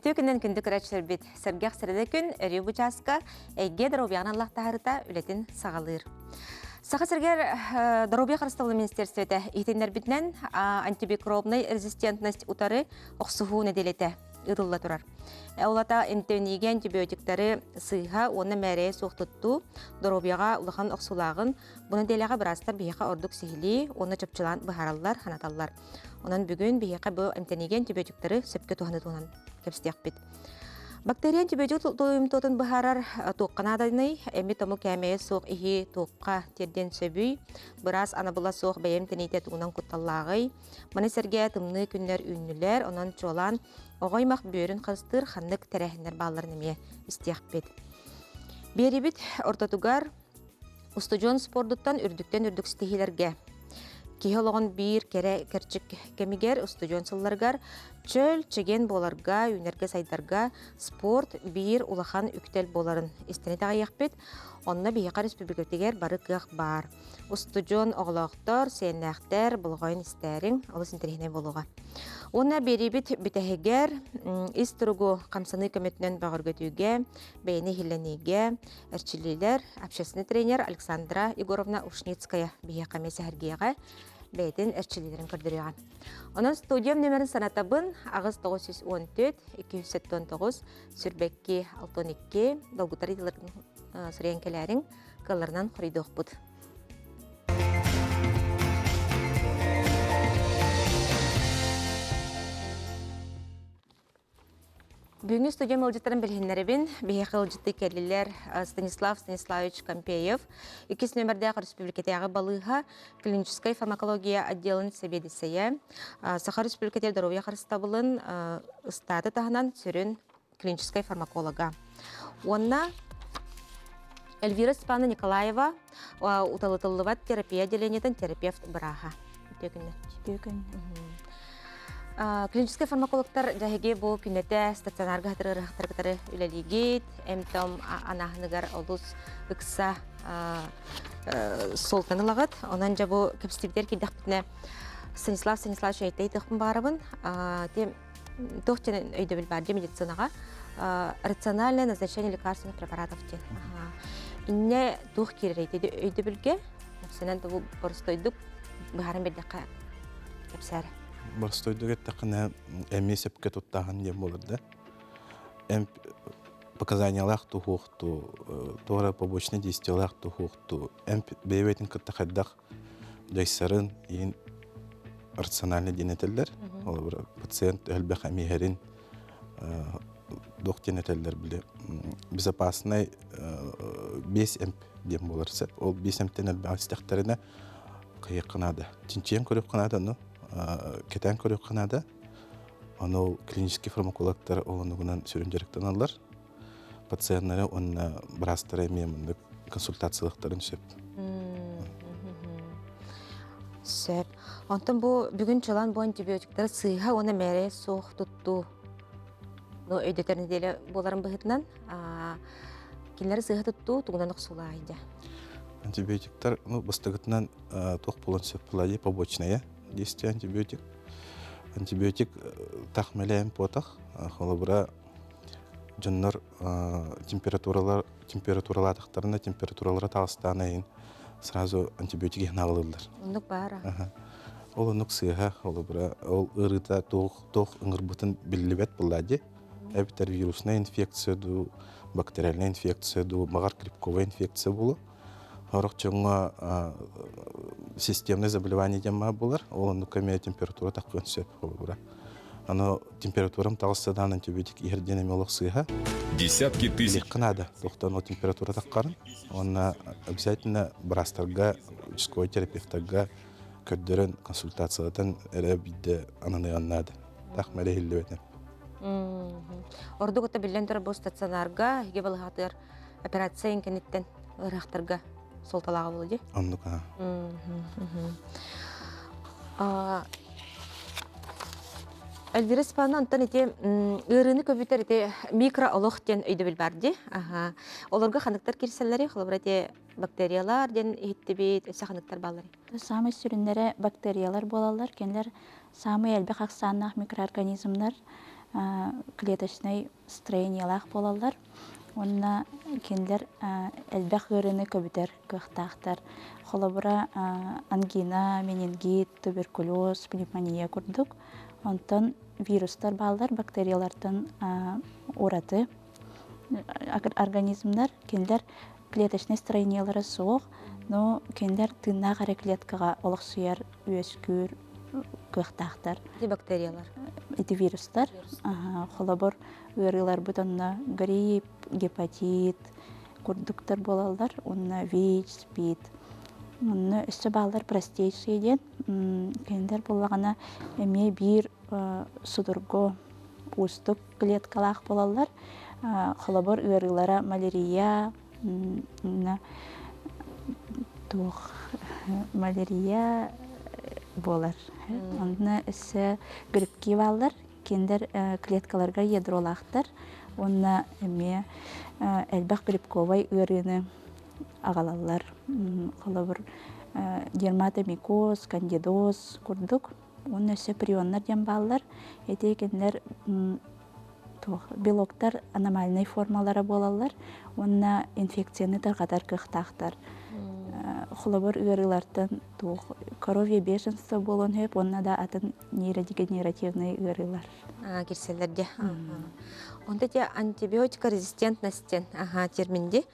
Үтүө күнүнэн күндү көрөөччүлэрбит! Сэргэх сэрэдэ күн өрүү бу чааска эйгэ доруобуйаҕын аллах таһаарыта үлэтин саҕалыыр. Саха сиригэр доруобуйа харыстабылын министиэристибэтэ иһитиннэрбитинэн антимикробнай резистентность утары охсуһуу нэдиэлэтэ ыытылла турар. Ол ата эмтэниигэ антибиотиктары сыыһа уонна мээрэйэ суох туттуу доруобуйаҕа улахан охсуулааҕын бу нэдиэлэҕэ быраастар биһиэхэ ордук сиһилии уонна чопчулаан быһаараллар, санаталлар. Онон бүгүн биһиэхэ бу эмтэниигэ антибиотиктары сөпкө туһаныы туһунан кэпсэтиэхпит. Бактерия антибиотик тулуйумтуотун быһаарар туохха нааданый, эми-тому кээмэйэ суох иһии туохха тиэрдиэн сөбүй, быраас анабыла суох бэйэм тэниитэ тугунан кутталлааҕый, маны сэргэ тымныы күннэр үүннүлэр, онон чуолаан оҕо аймах бүөрүн харыстыыр ханнык тэрээһиннэр баалларын эмиэ истиэхпит. Биэрибит ортотугар Устудьуон спордуттан үрдүктэн үрдүк ситиһиилэргэ. Киһи олоҕун биир кэрэ кэрчик кэмигэр устудьуон сылларыгар чөл, чэгиэн буоларга, үүнэргэ-сайдарга спорт биир улахан үктэл буоларын истэн итэҕэйиэхпит. Онно биһиэхэ республикатыгар бары кыах баар. Устудьуон оҕолоохтор, сиэннээхтэр болҕойон истээриҥ, олус интэриэһинэй буолуоҕа. Уонна биэриибит бүтэһигэр ис туругу хамсаныы көмөтүнэн бөҕөргөтүүгэ, бэйэни иһиллэниигэ, Эрчиллиилэр общественный тренер Александра Егоровна Ушницкая биһиэхэ эмиэ сэһэргиэҕэ бэйэтин эрчиллиилэрин көрдөрүөҕэ. Онон студиям нөмерин санатабын 8914 279 сүрбэкки 62 долгутар ыйытыыларын суруйан кэлээриҥ кыалларынан хоруйдуохпут. Бүгүҥҥү студиям ыалдьыттарын билиһиннэрэбин. Биһиэхэ ыалдьыттыы кэллилэр Станислав Станиславович Компеев, иккис нүөмэрдээх республикатааҕы балыыһа клиническай фармакология отделын сэбиэдиссэйэ, Саха Республикатыгар доруобуйа харыстабылын ыстааты таһынан сүрүн клиническай фармаколога. Уонна Эльвира Степановна Николаева уталытыллыбат терапия отделениетын терапевт бырааһа. Үтүө күннэр. Үтүө күннэр. Клиническэй фармакологтар дьэһиги бу күннэтэ стационарга сытар ыарыһахтары кытары үлэлиигит, эмтом анааһыныгар олус ыкса суолтаны ылаҕыт. Онон дьэ бу кэпсэтиибитигэр киирдэхпитинэ Станислав Станиславович эйтэй тыхпын баарабын. Туох диэн өйдөбүл баар дии медицинаҕа рациональное назначение лекарственных препаратов диэн. Иннэ туох киирэр өйдөбүлгэ сэнэн бу боростойдук быһааран биэрдэххэ кэпсээр. Боростойдук эттэххинэ эмиэ сөпкө туттааһын диэн буолар да. Эмп показаниялаах туһуохту, туора побочный действиялаах туһуохту, эмп бэйэ-бэйэтин кытта хайдах дьайсарын иин рационально диэн этэллэр. Холобура, пациент элбэх эмиһэрин туох диэн этэллэр били безопасный биэс эмп диэн буолар сөп. Ол биэс эмтэн элбэҕи истэхтэринэ кыйыахха наада. Чинчийэн көрүөххэ наада, ону кэтээн көрүөххэ наада. Ону ол клинический фармакологтар ол оннугунан сүрүн дьарыктаналлар. Пациеннары уонна быраастары эмиэ маннык консультациялыахтарын сөп. Сөп. Онтон бу бүгүн чолон бу антибиотиктары сыыһа уонна мээрэ суох туттуу ну өйдөтөр нэдиэлэ буоларын быһыытынан кинилэри сыыһа туттуу тугунан охсуулаах дьэ. Антибиотиктар ну бастакытынан туох буолан сөп буолла побочная действие антибиотик. Антибиотик тах мэлээн буотах холобура дьоннор температуралар температуралаатахтарына температуралара таҕыстаан айын сразу антибиотик иһин аҕалыллар. Оннук баара. Ол оннук сыыһа, холобура, ол ыарыыта туох туох ыҥырбытын биллибэт буолла дии. Эбэтэр вируснай инфекция дуу, бактериальная инфекция дуу, баҕар грибковая инфекция буолуо. Сорох дьоҥҥо системное заболевание диэн баар буолар. Ол оннукка эмиэ температура таххыан сөп холобура. Аны температурам таҕысса даҕаны антибиотик иһэр диэн эмиэ олох сыыһа. Десятки тысяч. Билиэххэ наада. Туохтан ол температура таххарын. Уонна обязательно быраастарга, участковай терапевтарга көрдөрөн, консультациялатан эрэ биирдэ ананыан наада. Так мэлэ иһиллибэтэ. Ордук это биллэн турар бу стационарга, эһиги балыһаатыгар операция кэнниттэн ыарахтарга суолталааҕа буолуо дии. Оннук аа. Эльвира Степановна, онтон ити ыарыыны көбүтэр ити микроолох диэн өйдөбүл бар дии. Аха. Олорго ханыктар кирсэллэри, холобура ити бактериялар диэн иһиттибит, өссө ханыктар бааллар. Саамай сүрүннэрэ бактериялар буолаллар. Кинилэр саамай элбэх ахсааннаах микроорганизмнар. клеточнай строениелаах буолаллар уонна кинилэр элбэх ыарыыны көбүтэр кыахтаахтар. Холобура, ангина, менингит, туберкулез, пневмония курдук. Онтон вирустар бааллар, бактериялартан ураты организмнар, кинилэр клеточнай строениелара суох, но кинилэр тыыннаах эрэ клеткаҕа олохсуйар, үөскүүр кыахтаахтар. Ити бактериялар? Ити вирустар. Холобур, ыарыыларбыт онно грипп, гепатит курдуктар буолаллар уонна ВИЧ, СПИД. Онно өссө бааллар простейшие диэн. Кинилэр буоллаҕына эмиэ биир судургу уустук клеткалаах буолаллар. Холобур, ыарыылара малярия, туох малярия буолар. Онно өссө грибки бааллар. Кинилэр клеткаларга ядролаахтар уонна эмиэ элбэх грибковай ыарыыны аҕалаллар. Холобур, дерматомикоз, кандидоз курдук. Уонна өссө прионнар диэн бааллар. Ити кинилэр туох белоктар аномальнай формалара буолаллар уонна инфекцияны тарҕатар кыахтаахтар. Холобур, ыарыылартан туох коровье бешенство буолуон сөп уонна да атын нейродегенеративный ыарыылар. Кирсэллэр дии. Онто те антибиотика резистентность диэн термин дии.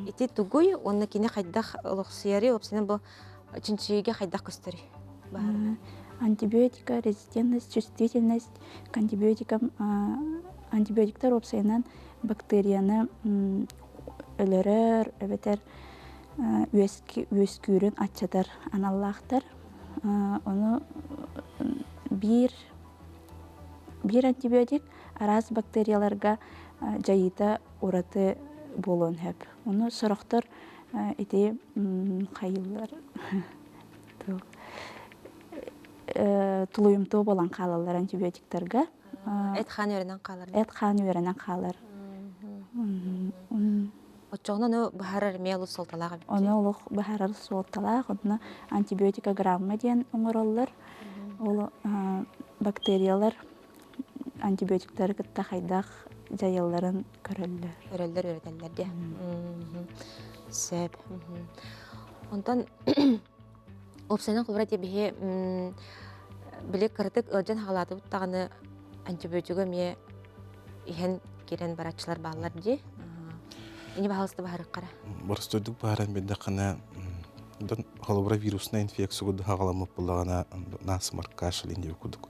Ити тугуй уонна кини хайдах олохсуйарый, уопсайынан бу чинчийиигэ хайдах көстөрүй? Антибиотика резистентность, чувствительность к антибиотикам антибиотиктар уопсайынан бактерияны өлөрөр эбэтэр үөскүүрүн аччатар аналлаахтар. Ону биир биир антибиотик араас бактерияларга дьайыыта ураты буолуон сөп. Ону сорохтор ити хайыыллар тулуйумтуо буолан хаалаллар антибиотиктарга. Эт-хаан үөрэнэн хаалар. Эт-хаан үөрэнэн хаалар. Оччоҕуна ону быһаарар эмиэ олус суолталаах эбит. Ону олох быһаарар суолталаах. Онно антибиотикограмма диэн оҥороллор. Ол бактериялар антибиотиктары кытта хайдах дьайалларын көрөллөр. Көрөллөр, үөрэтэллэр диэ. Сөп. Онтон уопсайынан холобура дии биһи били кыратык ыалдьан хаалаатыбыт даҕаны антибиотигы эмиэ иһэн киирэн барааччылар бааллар дии. Ини баһаалыста баһарыаххара. Боростуойдук баһаран билдэххинэ холобура вируснай инфекция курдук хаҕаламмыт буоллаҕына насморк, кашель диэн курдук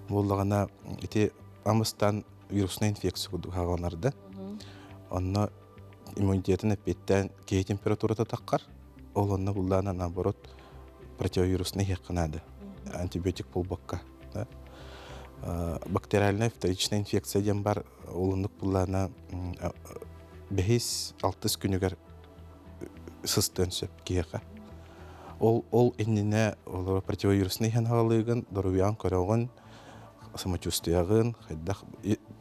буоллаҕына ити амыстан вируснай инфекция курдук хаҕаланар да онно иммунитетын эппиэттээн киһи температурата таххар ол онно буллаана наоборот противовируснай иһиэххэ наада антибиотик буолбакка бактериальная вторичная инфекция диэн бар ол оннук буллаана бэһис алтыс күнүгэр сыстыан сөп киһиэхэ ол ол иннинэ олоро противовируснай иһэн хаалыыгын доруобуйаҕын көрөҕүн самочувствияҕын хайдах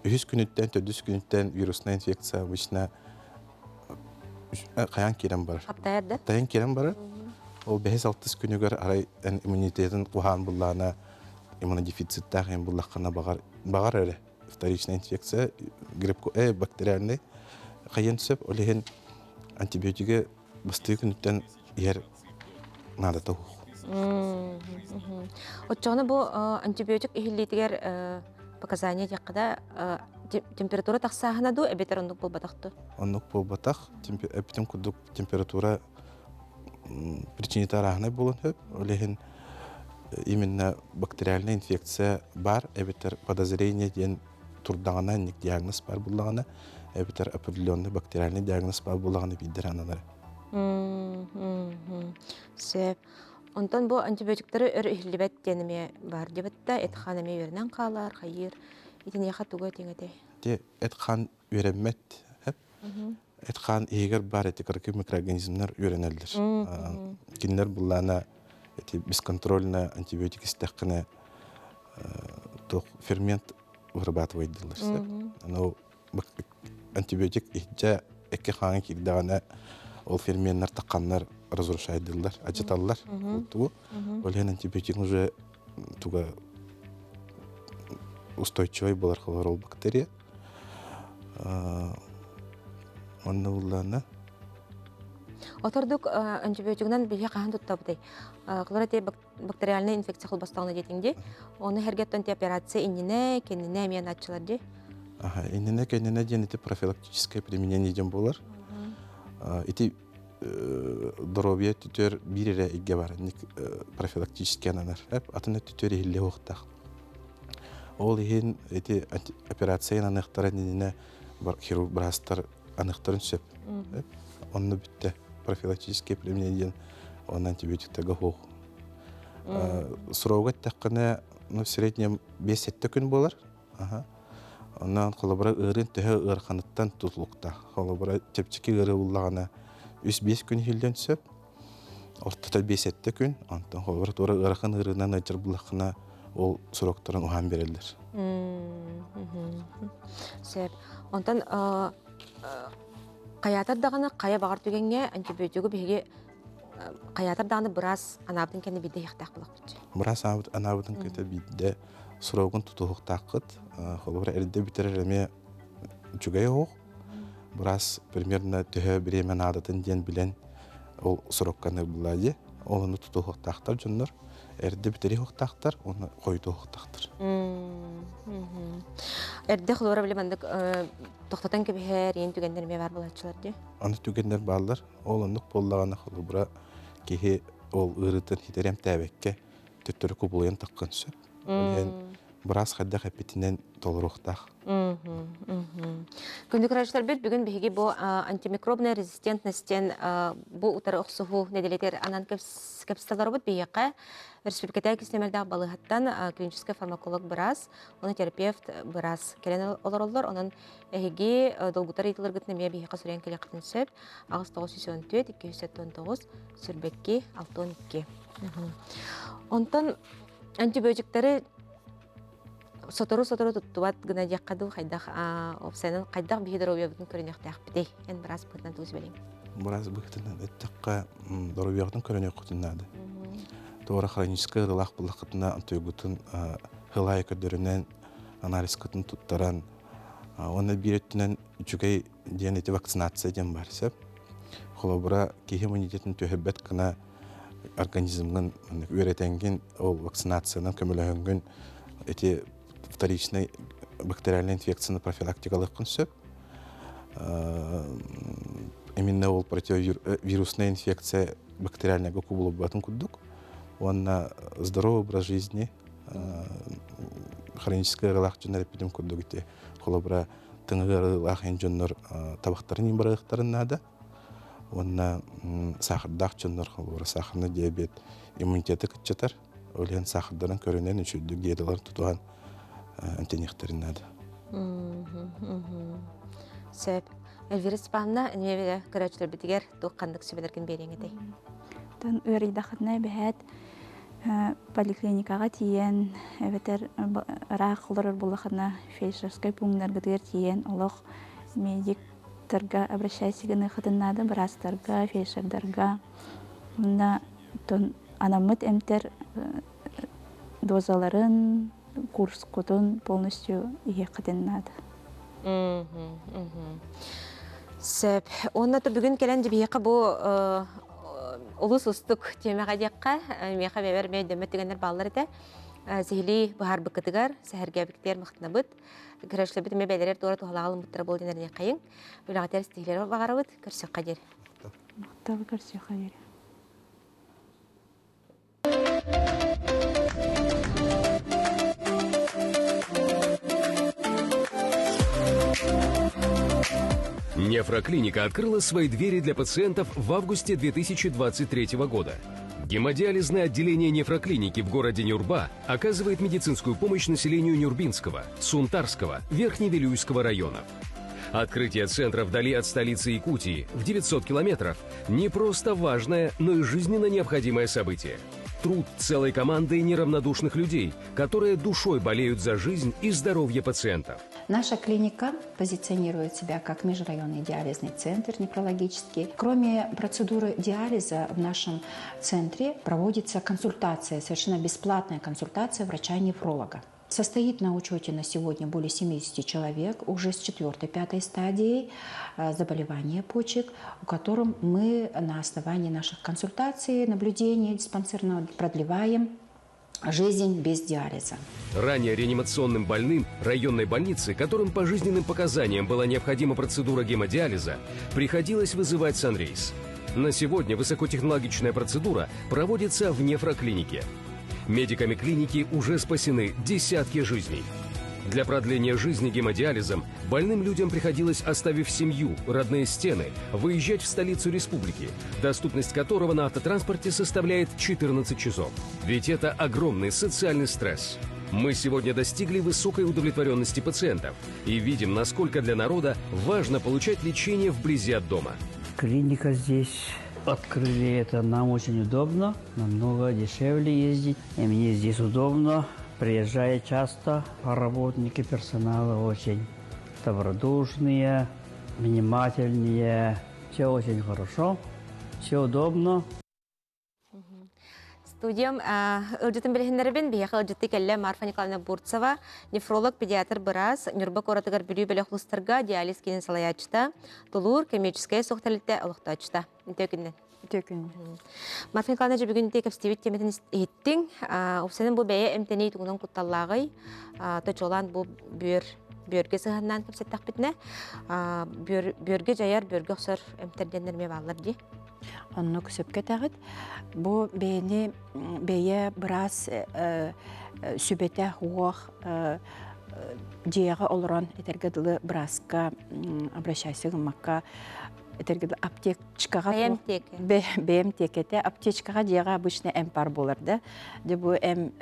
үһүс күнүттэн төрдүс күнүттэн вируснай инфекция обычно хайаан киирэн барар Хаптайар да? Хаптайан киирэн барар ол бэһис алтыс күнүгэр арай эн иммунитетын куһаан буллаана иммунодефициттаах эн буллаххына баҕар баҕар эрэ вторичная инфекция грипп э бактериальный хайыан сөп ол иһин антибиотигы бастыы күнүттэн иһэр наадата суох. Оччоҕуна бу антибиотик иһиллиитигэр показания диэххэ да температура тахсааһына дуу эбэтэр оннук буолбатах дуу? Оннук буолбатах. Эппитим курдук температура причината арааһынай буолуон сөп. Ол иһин именно бактериальная инфекция бар эбэтэр подозрение диэн турдаҕына инник диагноз бар буллаҕына эбэтэр определенный бактериальный диагноз бар буллаҕына биирдэр ананар. Сөп. Онтон бу антибиотиктары өр иһиллибэт диэн эмиэ баар диэбит да, эт-хаан эмиэ үөрэнэн хаалар, хайыыр. Итиниэхэ тугу этиҥ этэй? Те эт-хаан үөрэммэт эт-хаан иһигэр баар эти кыракый микроорганизмнар үөрэнэллэр. Кинилэр буллаана эти бесконтрольно антибиотик истэххинэ туох фермент вырабатывайдылар сөп. Но антибиотик иһдьэ экки хааҥа киирдэҕинэ ол ферменнэр тахханнар разрушайдыллар, ажыталлар. Тугу? Ол иһин антибиотик уже туга устойчивай буолар холор ол бактерия. Онно буллаана. Отордук антибиотигынан биһи хаһан туттабытай? Холор эти бактериальная инфекция холбостоҕуна диэтиҥ дии. Ону эргэттэн ти операция иннинэ, кэннинэ эмиэ анааччылар дии. Аха, иннинэ кэннинэ диэн ити профилактическое применение диэн буолар. Ити доруобуйа өттүтүгэр биир эрэ эйгэ бар, профилактически ананар. Атын өттүтүгэр иһиллиэ суохтаах. Ол иһин ити операция аныахтара иннинэ хирург быраастар аныахтарын сөп. Онно бүттэ. Профилактическое применение диэн онон антибиотиктарга суох. Срогу эттэххинэ, ну, в среднем 5-7 күн буолар. Онон холобура ыарыын төһө ыараханыттан тутулуктаах. Холобура чэпчэки ыарыы буллаҕына 3-5 күн иһиллиэн сөп. Ортото 5-7 күн. Онтон холобура туора ыарахан ыарыынан ыалдьар буллаххына ол сроктарын уһаан биэрэллэр. Сөп. Онтон хайаатар даҕаны хайа баҕар түгэҥҥэ антибиотигы биһиги хайаатар даҕаны быраас анаабытын кэннэ биирдэ иһиэхтээх буолахпыт. Быраас анаабытын кэннэ биирдэ срогун тутуһуохтааххыт. Холобура эрдэ бүтэрэр эмиэ үчүгэй оһох. Быраас примерно төһө бириэмэ наадатын диэн билэн ол срокканы булла дии. Ол ону тутуһуохтаахтар дьоннор. Эрдэ бүтэриэхтаахтар уонна хойутуохтаахтар. Эрдэ холобура били маннык тохтотон кэбиһэр иэн түгэннэр эмиэ баар буолааччылар дии. Аны түгэннэр бааллар. Ол оннук буоллаҕына холобура киһи ол ыарыытын хитэрэ эмтээбэккэ төттөрү кубулуйан таххан сөп. Ол иһин быраас хайдах эппитинэн толоруохтаах. Күндү көрөөччүлэрбит, бүгүн биһиги бу антимикробная резистентность диэн бу утары охсуһуу нэдиэлэтигэр анан кэпсэтэлэрбит биһиэхэ республикатааҕы кистэмэлдээх балыыһаттан клиническэй фармаколог быраас, уонна терапевт быраас кэлэн олороллор. Онон эһиги долгутар ыйытыыларгытын эмиэ биһиэхэ суруйан кэлиэххитин сөп. 8914 279 22 62. Онтон антибиотиктары сотору-сотору туттубат гына диэххэ дуу хайдах уопсайынан хайдах биһи доруобуйабытын көрүнүөхтээхпитий? Эн быраас быһыытынан тугу сүбэлиэҥ? Быраас быһыытынан эттэххэ, доруобуйаҕытын көрүнүөххүтүн наада. Туора хроническай ыарыылаах буоллаххытына, антуйгутун хылаайы көрдөрүнэн, анализкытын туттаран, уонна биир өттүнэн үчүгэй диэн ити вакцинация диэн баар сөп. Холобура, киһи иммунитетын түһэрбэт гына организмҥын үөрэтэҥҥин, ол вакцинациянан көмөлөһөҥҥүн ити вторичный бактериальная инфекцияны профилактикалыаххын сөп. Именно ол противовирусная инфекция бактериальныйга кубулубатын курдук. Уонна здоровый образ жизни хроническай ыарыылаах дьоннор эппитим курдук ити холобура тыҥа ыарыылаах эн дьоннор табахтарын барыахтарын наада. Уонна саахардаах дьоннор холобура сахарный диабет иммунитеты кыччатар. Ол иһин саахардарын көрүнэн үчүгдүк диеталарын тутуһан эмтэниэхтэрин наада. Сөп. Эльвира Степановна, эмиэ көрөөччүлэрбитигэр туох ханнык сүбэлэргин биэриэҥ этэй? Тон ыарыйдахытына эбэһээт поликлиникаҕа тиийэн эбэтэр ыраах олорор буоллахына фельдшерскай пунктаргытыгар тиийэн олох медиктарга обращайся гыныаххытын наада быраастарга, фельдшердарга. Уонна анаммыт эмтэр дозаларын, курскутун полностью иһиэххитин наада. Сөп. Уонна бүгүн кэлэн биһиэхэ бу олус устук тиэмэҕэ диэххэ, миэхэ бэйэбэр эмиэ өйдөммөт түгэннэр бааллар этэ. Сиһилии быһаарбыккытыгар, сэһэргээбиккитигэр махтанабыт. Көрөөччүлэрбит эмиэ бэйэлэрэр туора туһалаах ылыммыттара буол диэн эрэниэххэйиҥ. Үлэҕитигэр ситиһиилэри баҕарабыт. Көрсүөххэ диэри. Махтал көрсүөххэ диэри. Нефроклиника открыла свои двери для пациентов в августе 2023 года. Гемодиализное отделение нефроклиники в городе Нюрба оказывает медицинскую помощь населению Нюрбинского, Сунтарского, Верхневилюйского районов. Открытие центра вдали от столицы Якутии в 900 километров не просто важное, но и жизненно необходимое событие. Труд целой команды неравнодушных людей, которые душой болеют за жизнь и здоровье пациентов. Наша клиника позиционирует себя как межрайонный диализный центр нефрологический. Кроме процедуры диализа в нашем центре проводится консультация, совершенно бесплатная консультация врача-нефролога. Состоит на учете на сегодня более 70 человек уже с 4-5 стадией заболевания почек, у которых мы на основании наших консультаций, наблюдений диспансерного продлеваем жизнь без диализа. Ранее реанимационным больным районной больницы, которым по жизненным показаниям была необходима процедура гемодиализа, приходилось вызывать санрейс. На сегодня высокотехнологичная процедура проводится в нефроклинике. Медиками клиники уже спасены десятки жизней. Для продления жизни гемодиализом больным людям приходилось, оставив семью, родные стены, выезжать в столицу республики, доступность которого на автотранспорте составляет 14 часов. Ведь это огромный социальный стресс. Мы сегодня достигли высокой удовлетворенности пациентов и видим, насколько для народа важно получать лечение вблизи от дома. Клиника здесь открыли, это нам очень удобно, намного дешевле ездить. И мне здесь удобно, приезжаю часто, работники персонала очень добродушные, внимательные. Все очень хорошо, все удобно. Студиям ыалдьытын билиһиннэрэбин биһиэхэ ыалдьытты кэллэ Марфа Николаевна Бурцева, нефролог, педиатр быраас, Ньурба куоратыгар Бүлүү бөлөх улуустарга диализ киинин салайааччыта, Тулуур коммерческай суох тэрилтэ олохтооччута. Үтүө күнүнэн. Үтүө күнүнэн. Марфа Николаевна бүгүн кэпсэтибит темэтин иһиттиҥ. Упсанын бу бэйэ эмтэнии тугунан кутталлааҕый? Точолаан бу бүөр бүөргэ сыһаннаан кэпсэттэхпитинэ, бүөргэ дьайар, бүөргэ охсор эмтэрдэннэр эмиэ бааллар дии. Оннук сөпкө этэҕит. Бу бэйэни бэйэ быраас сүбэтэ уох дьиэҕэ олорон этэргэ дылы бырааска обращайся гыммакка этэргэ дылы аптечкаҕа Бэйэм тиэкэ. бэйэм тиэкэтэ аптечкаҕа дьиэҕэ обычно эмп бар буолар да дьэ бу эм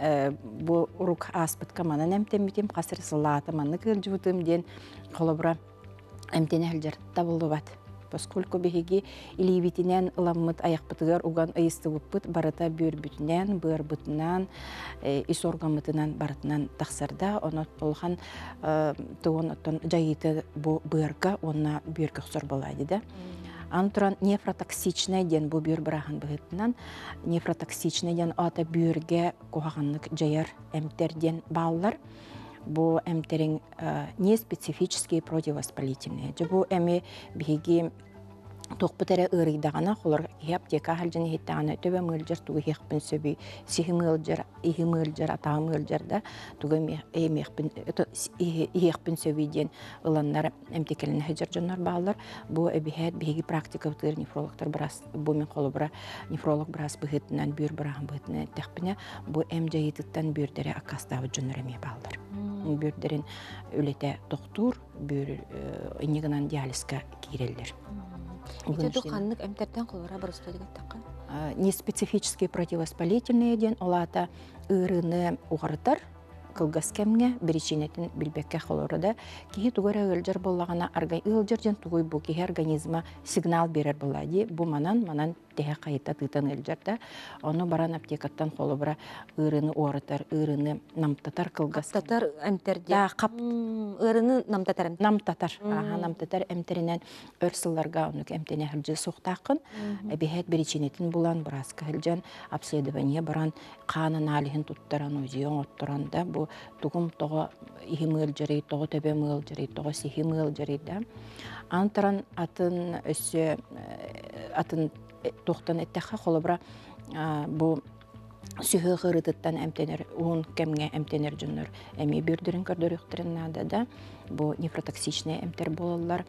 бу урук ааспытка манан эмтэммитим хас эрэ сыллаата маннык ыалдьыбытым диэн холобура эмтэнэ сылдьар табыллыбат. Поскольку биһиги илиибитинэн ыламмыт айахпытыгар уган ыйыстыбыппыт барыта бүөрбүтүнэн, быарбытынан, ис органмытынан барытынан тахсарда. Онон улахан тугун оттон дьайыыта бу быарга уонна бүөргэ охсор буолаайды да. Аны туран нефротоксичнай диэн бу бүөр бырааһын быһыытынан нефротоксичнай диэн аата бүөргэ куһаҕаннык дьайар эмтэр диэн бааллар. Бу эмтэриҥ неспецифические противовоспалительные. Дьэ бу эми биһиги туохпут эрэ ыарыйдаҕына, холор киһи аптека сылдьан иһиттэҕинэ төбөм ыалдьар тугу иһиэхпин сөбүй, сиһим ыалдьар, иһим ыалдьар, атаҕым ыалдьар да тугу эмиэхпин иһиэхпин сөбүй диэн ыланнар эмтикэлэнэ сылдьар дьоннор бааллар. Бу эбиһээт биһиги практикабытыгар нефрологтар быраас бу мин холобура нефролог быраас быһыытынан бүөр бырааһын быһыытынан эттэхпинэ бу эм дьайыытыттан бүөрдэрэ аккаастаабыт дьоннор эмиэ бааллар. Бүөрдэрин үлэтэ тохтуур, бүөр инньэ гынан диализка киирэллэр. Ити ханнык эмтэртэн холобура боростуой эттэххэ? Неспецифические противовоспалительные диэн ол аата ыарыыны уҕарытар, кылгас кэмҥэ биричиинэтин билбэккэ холоро да киһи тугу эрэ ыалдьар буоллаҕына ыалдьар диэн тугуй бу киһи организма сигнал биэрэр буолла дии бу манан манан тэһэ хайыта тыытан ыалдьар да ону баран аптекаттан холобура ыарыыны уоратар ыарыыны намтатар кылгас Хаптатар эмтэр диэн. Да, хап Ыарыыны намтатар эмтэр. намтатар аха намтатар эмтэринэн өр сылларга оннук эмтэнэ сылдьыа суохтааххын эбиһээт биричиинэтин булан бырааска сылдьан обследование баран хаан аналиһын туттаран, УЗИ оҥотторон да бу тугум тоҕо иһим ыалдьарый, тоҕо төбөм ыалдьарый, тоҕо сиһим ыалдьарый да. Антаран атын өссө атын туохтан эттэххэ холобура бу сүһүөх ыарыытыттан эмтэнэр уһун кэмҥэ эмтэнэр дьоннор эмиэ бүөрдэрин көрдөрүөхтэрин наада да бу нефротоксичнай эмтэр буолаллар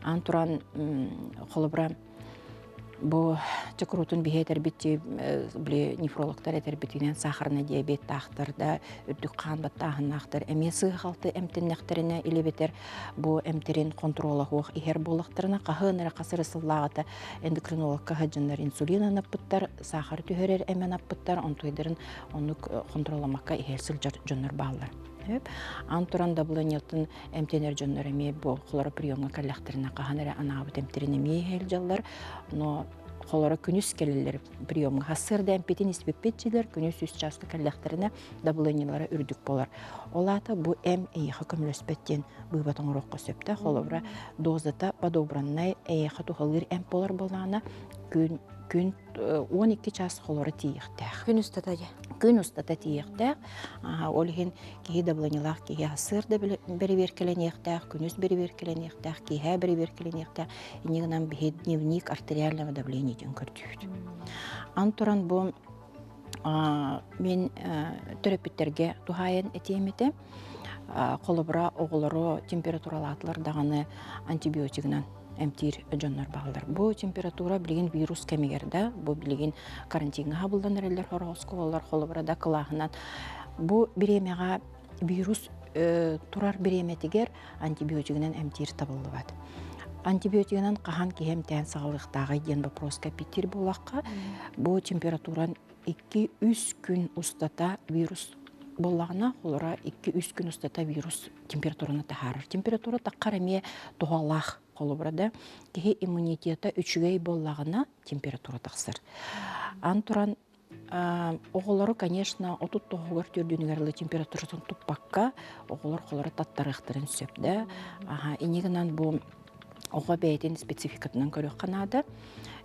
аан туран холобура Бу чокуруутун биһи этэрбит били нефрологтар этэрбитинэн сахарный диабеттаахтар да үрдүк хаан баттааһыннаахтар эмиэ сыыһа-халты эмтэннэхтэринэ или бэтэр бу эмтэрин хонтуруола суох иһэр буоллахтарына хаһыан эрэ хас эрэ сыллааҕыта эндокринологка сылдьаннар инсулин анаппыттар, саахары түһэрэр эми анаппыттар, онтуйдарын оннук хонтуруоламмакка иһэр сылдьар дьоннор бааллар. Ан туран давлениетын эмтэнэр дьоннор эмиэ бу холоро приемҥа кэллэхтэринэ хаһан эрэ анаабыт эмтэрин эмиэ иһэлдьаллар но холоро күнүс кэлэллэр приемҥа сарсыарда эмпитин испиппит дьилэр күнүс үс чааска кэллэхтэринэ давлениелара үрдүк буолар ол аата бу эм эйиэхэ көмөлөспөт диэн быыбат оҥоруохха сөптөөх холобура дозата подобраннай эйиэхэ туһалыыр эмп буолар буоллаҕына күн күн 12 чаас холоро тиийиэхтээх күн устата дьэ. Күн устата тиийиэхтээх. Ол иһин киһи дабыланньалаах киһи сарсыарда бэрэбиэркэлэниэхтээх, күнүс бэрэбиэркэлэниэхтээх, киэһэ бэрэбиэркэлэниэхтээх. Инньэ гынан биһи дневник артериального давления диэн көрдүүбүт. Ан туран бу мин төрөппүттэргэ туһаайан этиэм этэ. Холобура, оҕолору температуралаатылар даҕаны антибиотигынан эмтиир дьоннор бааллар. Бу температура билигин вирус кэмигэр да, бу билигин карантиҥҥа хабыллан эрэллэр сорох оскуолалар холобура да кылааһынан. Бу бириэмэҕэ вирус турар бириэмэтигэр антибиотигынан эмтиир табыллыбат. Антибиотигынан хаһан киһи эмтээн саҕалыахтааҕый диэн вопроска эппиттиир буоллахха, бу температуран 2-3 күн устата вирус буоллаҕына, холобура 2-3 күн устата вирус температураны таһаарар. Температура таххар эмиэ туһалаах холобура да киһи иммунитета үчүгэй буоллаҕына температура тахсар. Ан туран оҕолору, конечно, 39-угар төрдүнүгэр ыла температуратын туппакка оҕолор холоро таттарыахтарын сөп да. Аха, инньэ гынан бу оҕо бэйэтин спецификатынан көрүөххэ наада.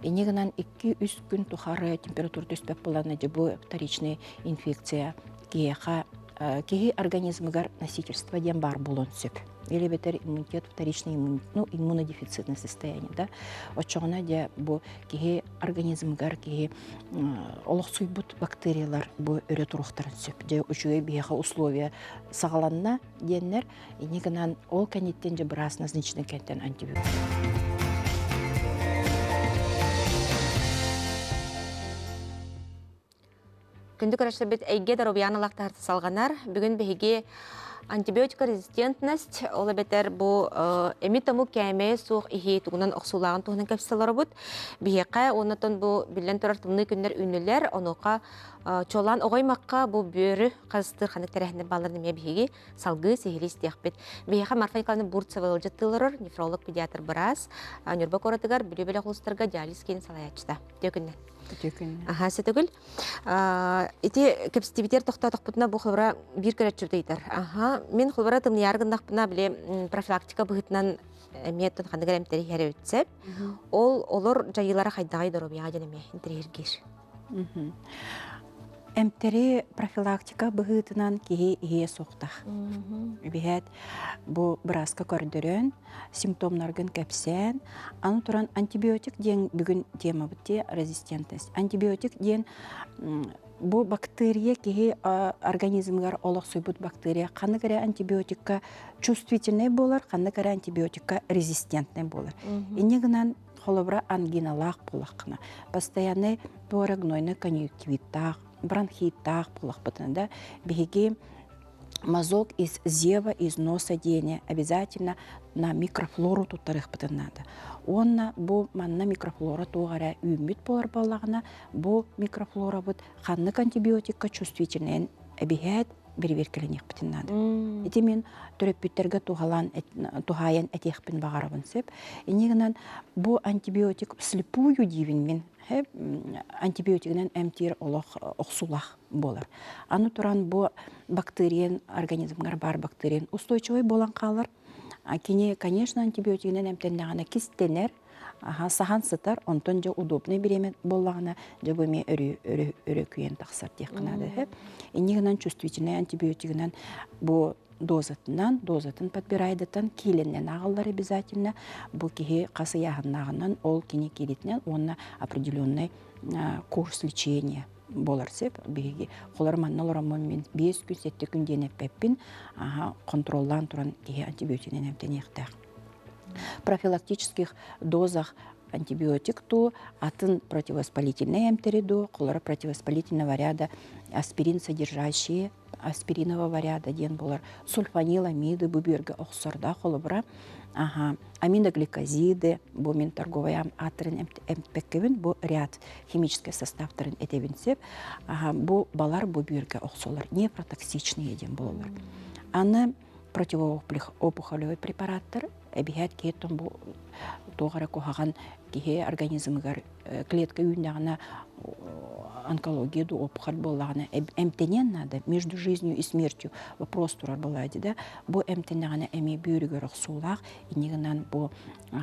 Инньэ гынан 2-3 күн тухары температура түспэт буолан, дьэ бу вторичная инфекция киһиэхэ киһи организмыгар носительство диэн баар буолуон сөп. Или эбэтэр иммунитет вторичный ну, иммунодефицитное состояние, да. Оччоҕуна дьэ бу киһи организмыгар киһи олохсуйбут бактериялар бу өрө туруохтарын сөп. Дьэ үчүгэй биһиэхэ условия саҕаланна диэннэр, инньэ гынан ол кэнниттэн дьэ быраас назначенный кэнтэн антибиотик. Күндү көрөччүлэрбит эйгэ доруобуйаан ылахтаһар салҕанар. Бүгүн биһиги антибиотикорезистентность, ол эбэтэр бу эми-тому кээмэйэ суох иһии тугунан охсуулааҕын туһунан кэпсэл олоробут. Биһиэхэ уоннатон бу биллэн турар тымныы күннэр үүннүлэр. Онуоха чуолаан оҕо аймахха бу бүөрү харыстыыр ханнык тэрээһиннэр баалларын эмиэ биһиги салгыы сиһилии истиэхпит. Биһиэхэ Марфа Николаевна Бурцева ыалдьыттыы олорор, нефролог, педиатр быраас, Ньурба куоратыгар Бүлүү бөлөх улуустарга диализ киинин салайааччыта. Үтүө күннэн. Үтүө күннэн. Аха, Сэтэгүл. Ити кэпсэтибитигэр тохтоотохпутуна бу холобура биир көрөччүбүт ыйытар. Аха, мин холобура тымныйаары гыннахпына били профилактика быһыытынан эмиэ ханнык эрэ эмтэри иһэр эбит сөп. Ол олор дьайыылара хайдаҕый доруобуйаҕа диэн эмиэ интэриэһиргиир. Эмтэри профилактика быһыытынан киһи иһиэ суохтаах. Биһээт бу бырааска көрдөрөн, симптомнаргын кэпсээн, аны туран антибиотик диэн бүгүн темабыт дии резистентность. Антибиотик диэн бу бактерия киһи организмыгар олохсуйбут бактерия ханнык эрэ антибиотикка чувствительный буолар, ханнык эрэ антибиотикка резистентный буолар. Инньэ гынан холобура ангиналаах буоллаххына, постоянный туорогнойный конъюнктивиттаах, бронхиттаах буоллахпытына да, биһиги мазок из зева, из носа диэни обязательно на микрофлору туттарыахпытын наада. Уонна бу манна микрофлора туох эрэ үүммүт буолар буоллаҕына, бу микрофлорабыт ханнык антибиотикка чувствительнайын эбиһээт бэрэбиэркэлэниэхпитин наада. Ити мин төрөппүттэргэ туһалаан туһаайан этиэхпин баҕарабын сөп. Инньэ гынан бу антибиотик вслепую диибин мин антибиотигынан эмтиир олох охсуулаах буолар. Аны туран бу бактериян организмҥар баар бактериян устойчивый буолан хаалар. Кини, конечно, антибиотигынан эмтэннэҕинэ кистэнэр, аха саһан сытар, онтон дьэ удобный бириэмэ буоллаҕына, дьэ бу эмиэ өрүү өрө өрө күйэн тахсар диэххэ наада үһү. Инньэ гынан чувствительный антибиотигынан бу дозатынан, дозатын подбирайдатан киилэннэн ааҕыллар обязательно. Бу киһи хас ыйааһыннааҕынан ол кини киилитинэн уонна определенный курс лечения буолар сөп. Биһиги холор манна олороммун мин 5 күн, 7 күн диэн эппэппин, аха контроллаан туран киһи антибиотигинэн эмтэниэхтээх. Профилактических дозах антибиотик туу, атын противовоспалительный эмтэри дуу, холоро противовоспалительного ряда аспирин содержащие аспиринового ряда диэн буолар сульфаниламиды бу бүөргэ охсордоох холобура аха аминогликозиды бу мин торговай ааттарын эмпэккэбин бу ряд химическэй составтарын этэбин сөп аха бу балар бу бүөргэ охсолор нефротоксичные диэн буолаллар аны противоопухолевый препараттар эбиһээт киһи бу туох эрэ куһаҕан. Киһи организмыгар клетка үүннэҕинэ онкология ду опухоль буоллаҕына эмтэниэн наада. Между жизнью и смертью вопрос турар буолаайди да. Бу эмтэннэҕинэ эмиэ бүөрүгэр охсуулаах, инньэ гынан бу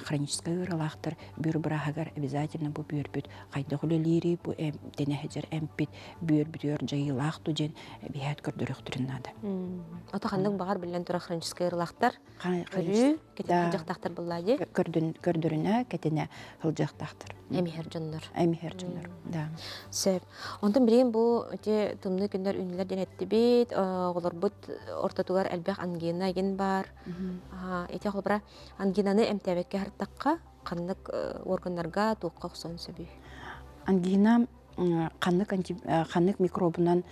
хроническай ыарыылаахтар бүөр бырааһыгар обязательно бу бүөрбүт хайдах үлэлиирий, бу эмтэнэ сылдьар эмпит бүөрбүтүгэр дьайыылаах ду диэн эбиһээт көрдөрүөхтэрин наада. Ото ханнык баҕар биллэн турар хроническай ыарыылаахтар көрүү кэтинэ сылдьыахтаахтар буоллаа дии. Көрдөрүнэ, кэтинэ сылдьыахтаахтар. Эмиһэр дьоннор. Эмиһэр дьоннор, да. Сөп. Онтон билигин бу ити тымныы күннэр үүннүлэр диэн эттибит, оҕолорбут ортотугар элбэх ангина игин баар. Ити холобура ангинаны эмтээбэккэ аһартахха ханнык органнарга туохха охсон сөбүй? Ангина ханнык ханнык микробунан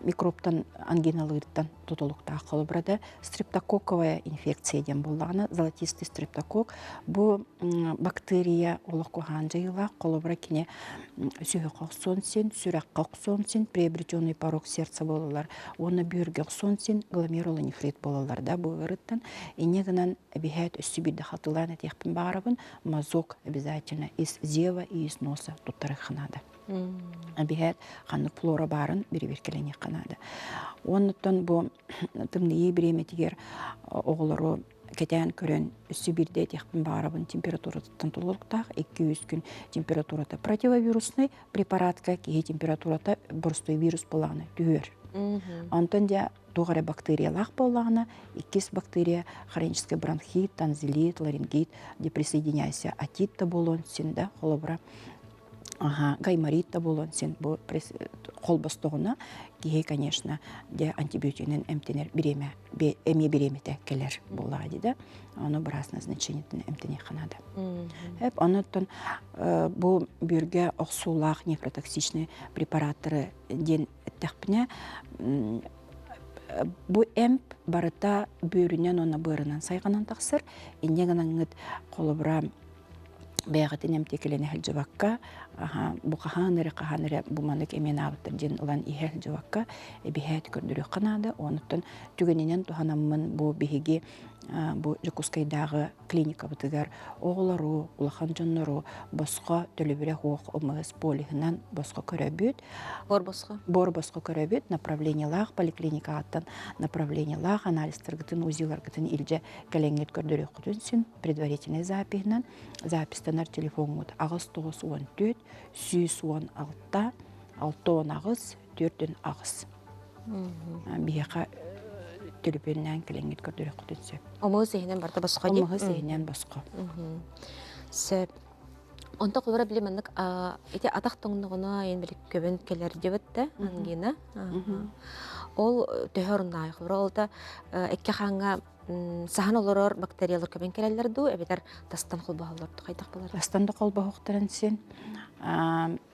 микробтан ангиналыыртан тутулуктаах холобура да стрептококковая инфекция диэн буоллаҕына золотистый стрептококк бу бактерия олох куһаҕан дьайыылаах холобура кини сүһүөххэ охсуон син сүрэххэ охсуон син приобретенный порок сердца буолаллар уонна бүөргэ охсуон син гломерулонефрит буолаллар да бу ыарыттан инньэ гынан эбиһээт өссө биирдэ хатылаан этиэхпин баҕарабын мазок обязательно из зева и из носа туттарыахха наада. Эбиһээт ханнык флора баарын бирибиркэлэниэххэ наада. Оннуттан бу тымныйыы бириэмэтигэр оҕолору кэтээн көрөн өссө биирдэ этиэхпин баҕарабын температуратыттан тулуктаах 2-3 күн температурата противовируснай препаратка киһи температурата боростуой вирус буолаҕына түһүөр. Онтон дьэ туох эрэ бактериялаах буоллаҕына, иккис бактерия хронический бронхит, тонзиллит, ларингит, деприсоединяйся отит да буолуон син да холобура аха гайморит да буолуон син бу холбостоҕуна киһи конечно де антибиотигинэн эмтэнэр бириэмэ эмиэ бириэмэтэ кэлэр буоллаҕа дии да ону быраас назначениетин эмтэниэххэ наада эп онуттан бу бүөргэ охсуулаах нефротоксичный препараттары диэн эттэхпинэ, бу эмп барыта бүөрүнэн уонна быарынан сайҕанан тахсар. Инньэ гынаҥҥыт холобура бэйэҕитин эмтиэкэлэнэ сылдьыбакка, бу хаһан эрэ хаһан эрэ бу маннык эмиэн аабыттар диэн ылан иһэ сылдьыбакка, эбиһээт көрдөрүөххэ наада. Онуттан түгэнинэн туһанаммын бу биһиги бу Дьокуускайдааҕы клиникабытыгар оҕолору, улахан дьоннору босхо төлөбүрэ суох МС полиһынан босхо көрөбүт. Бор босхо? Бор босхо көрөбүт. Направлениелаах поликлиникаҕыттан направлениелаах анализтаргытын, УЗИларгытын илдьэ кэлэҥҥит көрдөрүөххүтүн син предварительный запиһынан запистанар телефоҥҥут 8 914 116 618 48. Биһиэхэ төлөпүөннээн кэлэҥҥит көрдөрүөххүтүн сөп. Омугу сиһинэн барыта босхо дии? Омугу сиһинэн босхо. Сөп. Онто холобура били маннык ити атах тоҥноҕуна эн били көбөн кэлэр дебит да ангина. Ол төһө оруннаай холобура ол да экке хааҥҥа саһан олорор бактериялар көбөн кэлэллэр дуу эбэтэр тастан холбоһоллор хайдах болар? Тастан да холбоһуохтарын син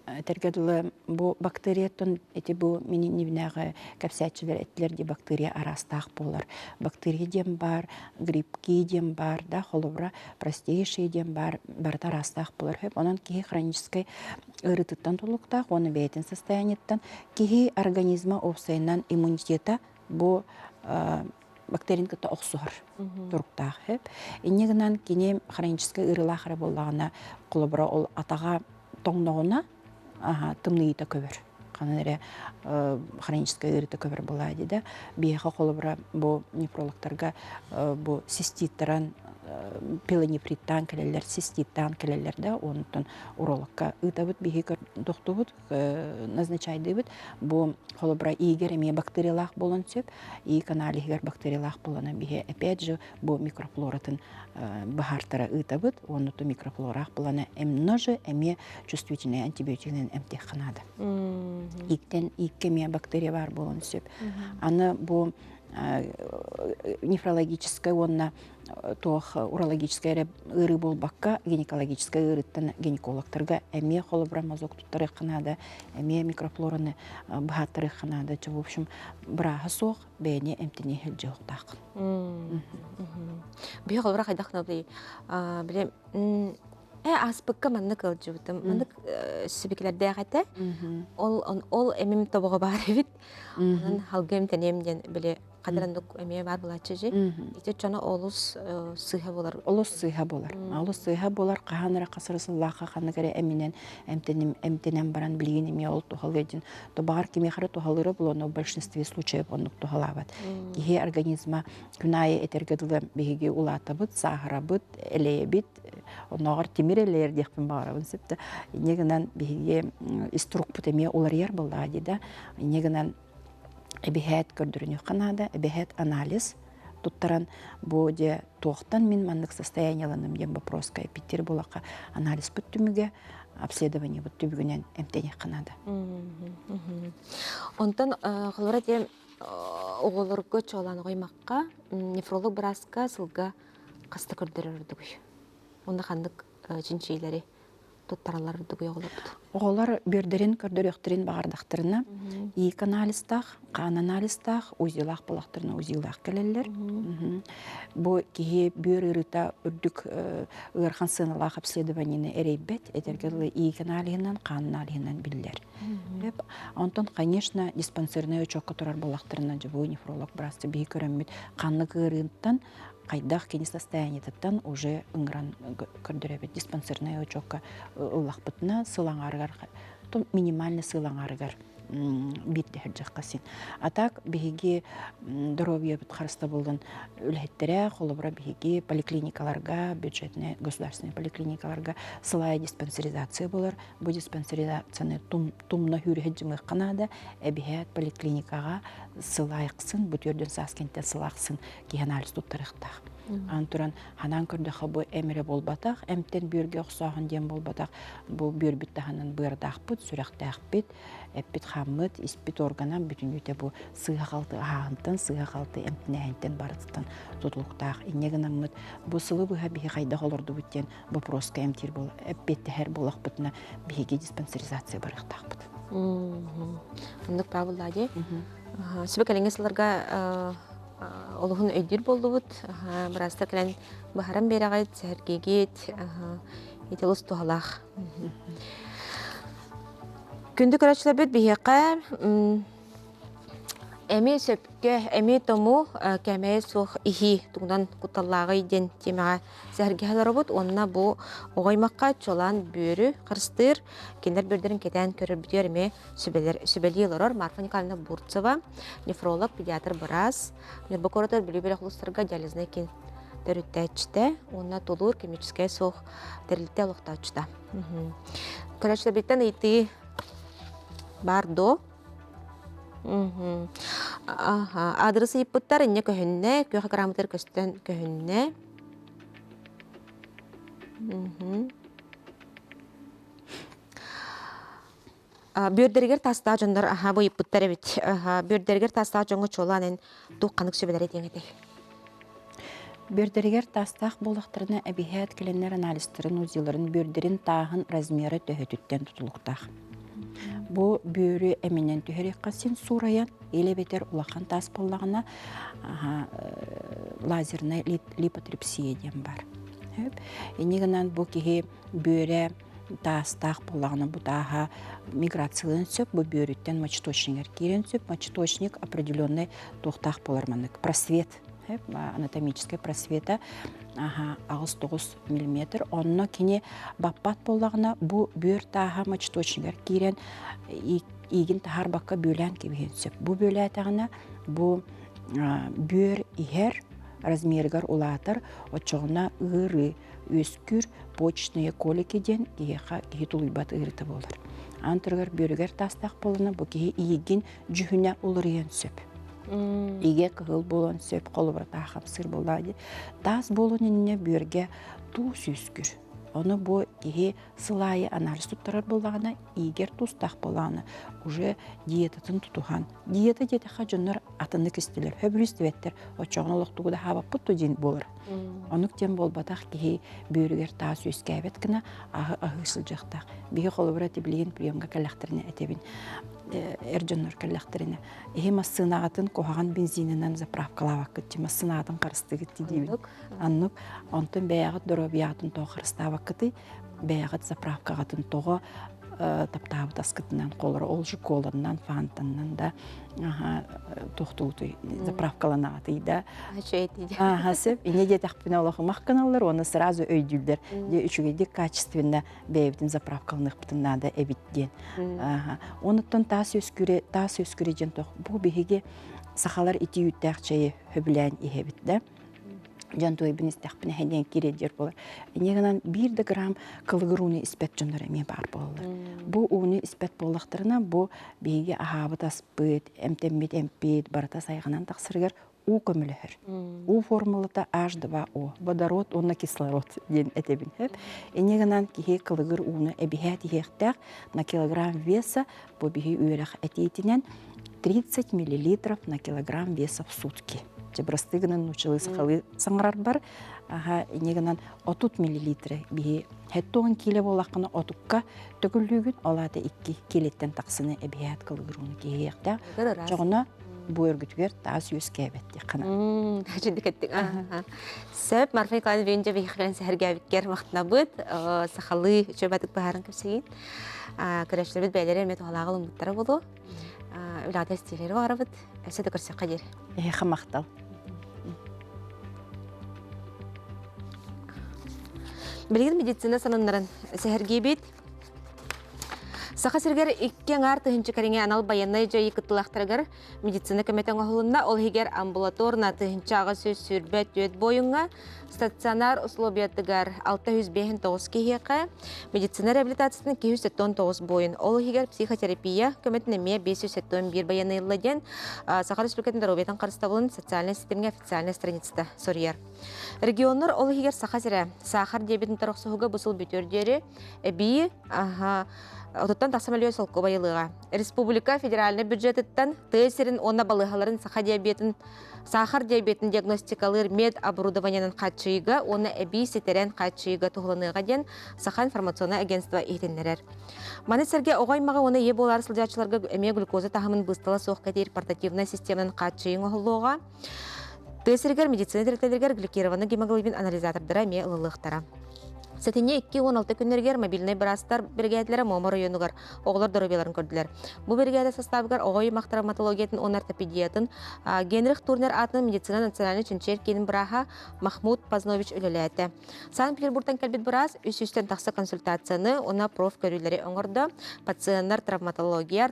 Этэргэ дылы, бу бактерияттан ити бу мин иннибинээҕи кэпсээччилэр этилэр дии бактерия араастаах буолар. Бактерия диэн баар, грибки диэн баар да, холобура, простейшие диэн баар, барыта араастаах буолар. Онон киһи хроническай ыарыытыттан тулуктаах уонна бэйэтин состояниеттан киһи организма уопсайынан иммунитета бу бактерияны кытта охсуһар туруктаах. Инньэ гынан кини хроническай ыарыылаах эрэ буоллаҕына, холобура, ол атаҕа тоҥноҕуна тымныйыыта көбөр. Ханан эрэ хроническай ыарыыта көбөр буолаа дии да. Биһиэхэ холобура бу нефрологтарга бу циститтаран пилонефриттаан кэлэллэр, циститтаан кэлэллэр да, онтон урологка ыытабыт биһи тохтубут назначайдыыбыт. Бу холобура иигэр эмиэ бактериялаах буолан сөп. Иик аналиһыгар бактериялаах буолан биһи опять же бу микрофлоратын баһаартара ыытабыт. Уонна то микрофлораах буолана эмноже эмиэ чувствительный антибиотигынан эмтиэххэ наада. Ииктэн ииккэ эмиэ бактерия баар буолан сөп. Аны бу нефрологическай уонна туох урологическай эрэ ыарыы буолбакка, гинекологическай ыарыыттан гинекологтарга эмиэ холобура мазок туттарыахха наада, эмиэ микрофлораны быһааттарыахха наада. В общем, бырааһа суох бэйэни эмтэнии сылдьыахтааххын. Биһи холобура хайдах били э ааспыкка маннык ыалдьыбытым, маннык сибикилэрдээх этэ. Ол ол эмим тобоҕо баар эбит. Онон халга эмтэниэм диэн били. Хадырандык эмиэ баар булааччы же. Ити чоно олус сыыһа болар. Олус сыыһа болар. Олус сыыһа болар хаһан эрэ хасыры сыллаахха ханнык эрэ эминэн эмтэнэн баран билигин эмиэ ол туһалыыр диэн то баҕар кимиэхэ эрэ туһалыыра буолуо, но в большинстве случаев оннук туһалаабат. Киһи организма күн аайы этэргэ дылы биһиги улаатабыт, сааһырабыт, элэйэбит, оннооҕор тимир элэйэр диэхпин баҕарабын сөп да. Инньэ гынан биһиги ис турукпут эмиэ уларыйар буоллаҕа дии да. Инньэ гынан эбиһээт көрдөрүнүөххэ наада, эбиһээт анализ туттаран бу дьэ туохтан мин маннык состояниеланым диэн вопроска эппиттиир буолахха анализпыт түмүгэ обследованиебыт түбүгүнэн эмтэниэххэ наада. Онтон холобура диэн оҕолорго чуолаан оҕоймакка нефролог бырааска сылга хаста көрдөрөр ордугуй? Уонна ханнык чинчиилэри туттараллар ордугуй оҕолорбут? Оҕолор бүөрдэрин көрдөрүөхтэрин баҕардахтарына иик анализтаах, хаан анализтаах, УЗИлаах буоллахтарына УЗИлаах кэлэллэр. Бу киһи бүөр ыарыыта үрдүк ыарахан сыаналаах обследованиены эрэйбэт, этэргэ дылы иик аналиһынан, хаан аналиһынан биллэр. Онтон, конечно, диспансернай учуокка турар буоллахтарына, дьэ нефролог быраасты биһи көрөммүт ханнык ыарыыттан хайдах кини состояниетыттан уже ыҥыран көрдөрөбүт диспансернай учуокка ыллахпытына сыл аҥаарыгар минимальный сыл аҥаарыгар биирдэ сылдьыахха син. А так биһиги доруобуйабыт харыстабылын үлэһиттэрэ, холобура биһиги поликлиникаларга, бюджетный государственный поликлиникаларга сылайа диспансеризация болар. Бу диспансеризацияны тумна хүүрүһэ дьымыахха наада. Эбиһээт поликлиникаҕа сылайықсын, бу түрдүн саас кэнтэн сылаахсын киһи анализ туттарыахтаах. Ан туран ханаан көрдөхө бу эмире буолбатах, эмтэн бүөргэ охсооһун диэн буолбатах. Бу бүөрбүт таһынан быардаахпыт, сүрэхтээхпит, эппит хааммыт, испит органа бүтүннүүтэ бу сыыһа-халты аһааһынтан, сыыһа-халты эмтэнээһинтэн барытыттан тутулуктаах. Инньэ гынаммыт бу сылы быһа биһи хайдах олордубут диэн боппуруоска эмтиир буол эппиэттэһэр буоллахпытына биһиги диспансеризация барыахтаахпыт. Оннук баабыллаа дии. Сүбэ кэлиҥҥи сылларга олуһун өйдүүр буоллубут. Быраастар кэлэн быһаран биэрэҕит, сэһэргиигит, ити олус туһалаах. Күндү көрөөччүлэрбит биһиэхэ эми сөпкө, эми тому кээмэйэ суох иһии тугунан кутталлааҕый диэн тиэмэҕэ сэһэргэһэ олоробут уонна бу оҕо аймахха чуолаан бүөрү харыстыыр, кинилэр бүөрдэрин кэтээн көрөрбүтүгэр эмиэ сүбэлэр, сүбэлии олорор Марфа Николаевна Бурцева, нефролог, педиатр быраас, Ньурба куоратыгар Бүлүү бөлөх улуустарга диализнай киин төрүттээччитэ уонна тулуур коммерческай суох тэрилтэ олохтооччута. Көрөөччүлэрбиттэн ыйытыы баар дуо? Аха, аадырыс ыйыппыттар, инньэ көһүннэ, күөх экраммытыгар көстөн көһүннэ. Бүөрдэригэр таастаах дьоннор аһаа быйыппыттар эбит. Бүөрдэригэр таастаах дьоҥҥо чуолаан эн туох ханнык сүбэлэри этиэҥ этэй? Бүөрдэригэр таастаах буоллахтарына эбиһээт кэлэннэр анализтарын, УЗИларын бүөрдэрин тааһын размера төһөтүттэн тутулуктаах. Бу бүөрү эминэн түһэриэххэ син суурайан, или эбэтэр улахан таас буоллаҕына лазерная липотрепсия диэн бар. Инньэ гынан бу киһи бүөрэ таастаах буоллаҕына бу тааһа миграциялыан сөп, бу бүөрүттэн мочеточнигар киириэн сөп. Мочеточник определенный туохтаах буолар маннык просвет, анатомическай просвета 8-9 миллиметр. Онно кини баппат буоллаҕына бу бүөр тааһа мочеточнигар киирэн иигин таһаарбакка бүөлээн кэбиһиэн сөп. Бу бүөлээтэҕинэ бу бүөр иһэр размерыгар улаатар, оччоҕуна ыарыы үөскүүр почечные колики диэн киһиэхэ киһи тулуйбат ыарыыта буолар. Аан туругар бүөрүгэр таастаах буолана бу киһи иигин дьүһүнэ уларыйан сөп. Игэ кыһыл буолуон сөп, холобура таахамсыыр буоллаҕа дии. Таас буолуон иннинэ бүөргэ туус үөскүүр. Ону бу киһи сыл аайы анализ туттарар буоллаҕына, иигэр туустаах буоллаҕына, уже диетатын тутуһан, диета диэтэххэ дьоннор атыннык истилэр, хөбүрүс истибэттэр, оччоҕуна олох тугу да аһаабаппыт дуо диэн буолар. Оннук диэн буолбатах киһи бүөрүгэр таас үөскээбэт гына аһы аһыы сылдьыахтаах. Биһи холобура тибилигин приемга кэллэхтэринэ этэбин, эр дьоннор кэллэхтэринэ, иһи массыынаҕытын куһаҕан бензининэн заправкалаабаккыт дии, массыынаҕытын харыстыгыт дии диибин. Аннык онтон бэйэҕит доруобуйаҕытын тоҕо харыстаабаккытый, бэйэҕит заправкаҕытын тоҕо. таптаабыт аскытынан холоро ол же коланнан, фантаннан да туохтуутуй заправкаланаатый да аха сөп инне диэтэхпинэ олохумах гыналлар уонна сразу өйдүүллэр дьэ үчүгэйдик качественно бэйэбитин заправкаланыахпытын наада эбит диэн онуттан таас үөскүүрэ таас үөскүүрэ диэн туох бу биһиги сахалар итии үүттээх чэйи сөбүлээн иһэбит да дьон туойбун истэхпинэ диэн кириэдиэр буолар. Инньэ гынан биир да грамм кылыгыр ууну испэт дьоннор эмиэ баар буолаллар. Бу ууну испэт буоллахтарына, бу биһиги аһаабыт аспыт, эмтэммит эмпит барыта сайҕанан тахсарыгар уу көмөлөһөр. Уу формулата H2O, водород уонна кислород диэн этэбин. Инньэ гынан киһи кылыгыр ууну эбиһээт иһиэхтээх на килограмм веса бу биһи үөрэх этиитинэн 30 миллилитров на килограмм веса в сутки. Дьэ бырастыы гынан нууччалыы сахалыы саҥарарбар аха инньэ гынан 30 миллилитры биһи 70 киилэ буоллаххына отукка төгүллүүгүн ол аата 2 киилэттэн тахсыны эбиһээт кылыгырууну киһиэхтээх. Чоҕуна бу өргүтүгэр таас үөскээбэт диэххэ Чүдүкэттик. Сөп, Марфа Николаевна бүгүн биһиэхэ сэһэргээбиккэр махтанабыт. Сахалыы үчүгэй баһарын кэпсэйин. Көрөөччүлэрбит бэйэлэрэ эмиэ туһалааҕы ылыммыттара буолуо. Үлэҕэ истиилэри баҕарабыт. Өссө да көрсөххө диэри. Эһиэхэ махтал. Билигин медицина сонуннарын сэһэргиибит. Саха сиригэр икки аҥаар тыһыынча кэриҥэ анал байыаннай дьайыы кыттыылаахтарыгар медицина көмөтө оҥоһулунна. Ол иһигэр амбулаторно 1824 буойуҥҥа, стационар условиятыгар 659 киһиэхэ, медицина реабилитациятын 279 буойун, ол иһигэр психотерапия көмөтүн эмиэ 571 байыаннай ылла диэн Саха Республикатын доруобуйатын харыстабылын социальнай ситимҥэ официальнай страницата суруйар. Регионнар ол иһигэр Саха сирэ саахар диабетын охсуһууга бу сыл бүтүөр диэри эбии отуттан тахса мөлүйүөн солкуобай ылыаҕа. Республика федеральнай бюджетыттан тыа сирин уонна балыыһаларын саха диабетын саахар диабетын диагностикалыыр мед оборудованиенын хааччыйыыга уонна эбии ситэрэн хааччыйыыга туһуланыаҕа диэн Саха информационнай агентство иһитиннэрэр. Маны сэргэ оҕо аймаҕы уонна ийэ буолаары сылдьааччыларга эмиэ глюкоза таһымын быыстала суох кэтиир портативнай системанан хааччыйыы оҥоһуллуоҕа. Тыа сиригэр медицина тэрилтэлэригэр гликированный гемоглобин анализатордара эмиэ ылыллыахтара. Сэтинньи 2-16 күннэригэр мобильнай быраастар биригээдэлэрэ Муома оройуонугар оҕолор доруобуйаларын көрдүлэр. Бу биригээдэ састаабыгар оҕо аймах травматологиятын уонна ортопедиятын Генрих Турнер аатынан медицина национальнай чинчийэр киинин бырааһа Махмуд Пазнович үлэлээтэ. Санкт-Петербургтан кэлбит быраас 300-тэн тахса консультацияны уонна профкөрүүлэри оҥордо. Пациеннар травматология,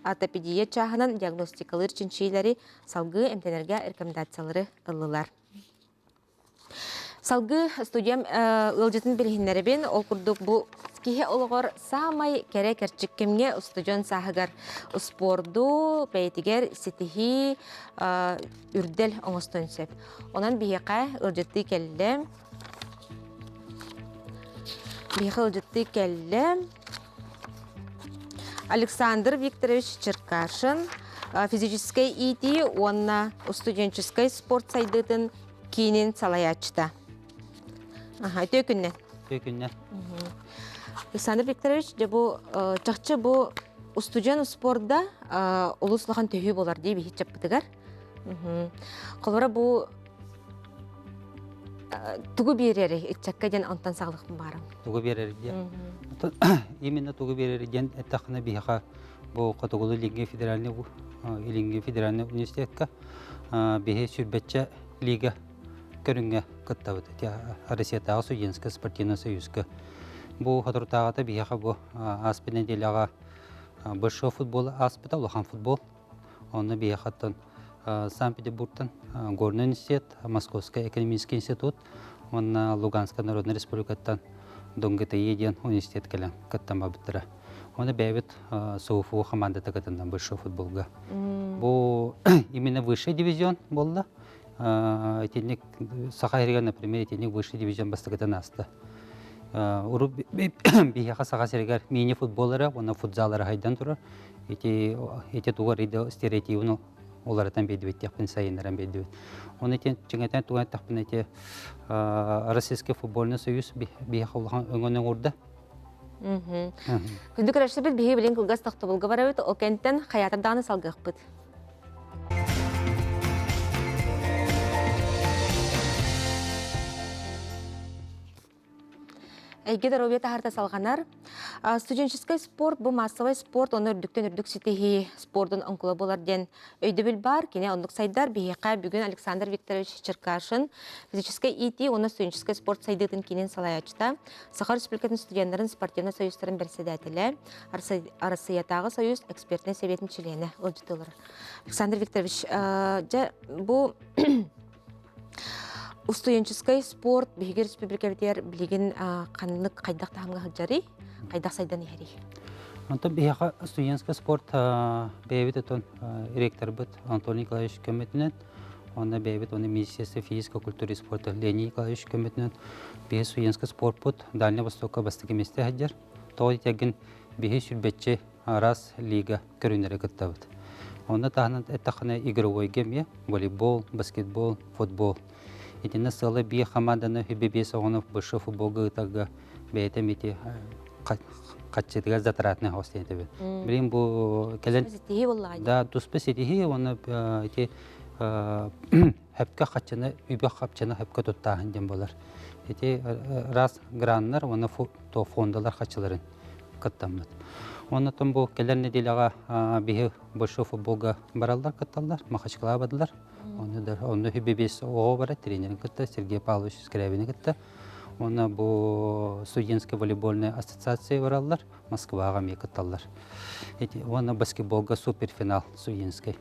ортопедия чааһынан диагностикалыыр чинчийиилэри салгыы эмтэнэргэ рекомендациялары ыллылар. Салгыы студиям ыалдьытын билиһиннэрэбин. Ол курдук бу киһи олоҕор саамай кэрэ кэрчик кэмҥэ устудьуон сааһыгар успуорду бэйэтигэр ситиһии үрдэл оҥостон сөп. Онон биһиэхэ ыалдьыттыы кэллэ. Биһиэхэ ыалдьыттыы кэллэ. Александр Викторович Черкашин физическэй иитии уонна студенческай спорт сайдыытын киинин салайааччыта. Аха, үтүө күннэн. Үтүө күннэн. Александр Викторович, дьэ бу чахчы бу устудьуон спорда олус улахан төһүү болар дии биһи чаппытыгар. Холобура бу тугу биэрэр ыччакка диэн онтон саҕалыахпын баарым. Тугу биэрэр диэн. Именно тугу биэрэр диэн эттэххинэ биһиэхэ бу Хотугулуу Илиҥҥи федеральный Илиҥҥи федеральный университетка биһи сүүрбэччэ лига көрүҥҥэ кыттабыт. Россиятааҕы студенческай спортивный союзка. Бу соторутааҕыта биһиэхэ бу ааспыт нэдиэлэҕэ большой футбол ааспыта, улахан футбол. Онно биһиэхэттэн Санкт-Петербургтан Горный университет, Московский экономический институт уонна Луганскай Народнай Республикаттан ДонГТИ диэн университет кэлэн кыттан барбыттара. Уонна бэйэбит СУФУ хамаандата кытынна большой футболга. Бу именно высший дивизион буолла. Итинник Саха сиригэр, например, итинник высший дивизион бастакытын ааста. Урут биһиэхэ Саха сиригэр мини-футбол эрэ уонна футзал эрэ хайдан турар. Ити ити тугар иде стереотибын уларытан биэрдибит диэхпин сайыннаран биэрдибит. Оны ити чиҥэтэн туган эттэхпинэ ити Российский футбольный союз биһиэхэ улахан өҥөнү оҥордо. Күндү көрөөччүлэрбит биһиги билигин кылгас тохтобулга барабыт, ол кэнниттэн хайаатар даҕаны салгыахпыт. Эйгэ доруобуйа таһаарта салҕанар. Студенческай спорт бу массовай спорт, оны үрдүктэн үрдүк ситиһии спордун оҥкула буолар диэн өйдөбүл баар. Кини оннук сайдар. Биһиэхэ бүгүн Александр Викторович Черкашин физическэй иитии уонна студенческай спорт сайдыытын киинин салайааччыта, Саха Республикатын студеннарын спортивнай союзтарын бэрэссэдээтэлэ, Арассыыйатааҕы союз экспертнэй сэбиэтин чилиэнэ ыалдьытыылар. Александр Викторович, дьэ бу Устудьуонческай спорт биһиги республикабытыгар билигин ханнык хайдах таһымҥа сылдьарый, хайдах сайдан иһэрий? Онтон биһиэхэ студенческий спорт бэйэбит отон ректорбыт Анатолий Николаевич көмөтүнэн, уонна бэйэбит уонна Министерство физической культуры и спорта Леонид Николаевич көмөтүнэн биһи студенческий спортпут Дальний Востокка бастакы миэстэ сылдьар. Тоҕо диэтэргин биһи сүрбэччи араас лига көрүҥнэри кыттабыт. Онно таһынан эттэххинэ игровойга эмиэ волейбол, баскетбол, футбол. Итиннэ сыала биир хамаанданы үбэ биэс оҕону высший футболга ыытарга бэйэтэ ити хаччытыгар затратный хос диэн Билин бу кэлэн да туспа ситиһии уонна ити хөпкө хаччыны үбэ хапчыны хөпкө туттааһын диэн болар. Ити раз граннар уонна фондалар хаччыларын кыттаммыт. Оннотон бу кэлэр нэдиэлэҕэ биһи большой футболга бараллар кытталлар, Махачкалаҕа бардылар. Онно да онно үбэ биэс оҕо барар тренерин кытта Сергей Павлович Скрябини кытта. Уонна бу студенческая волейбольная ассоциация бараллар, Москваҕа эмиэ кытталлар. Ити уонна баскетболга суперфинал студенческий.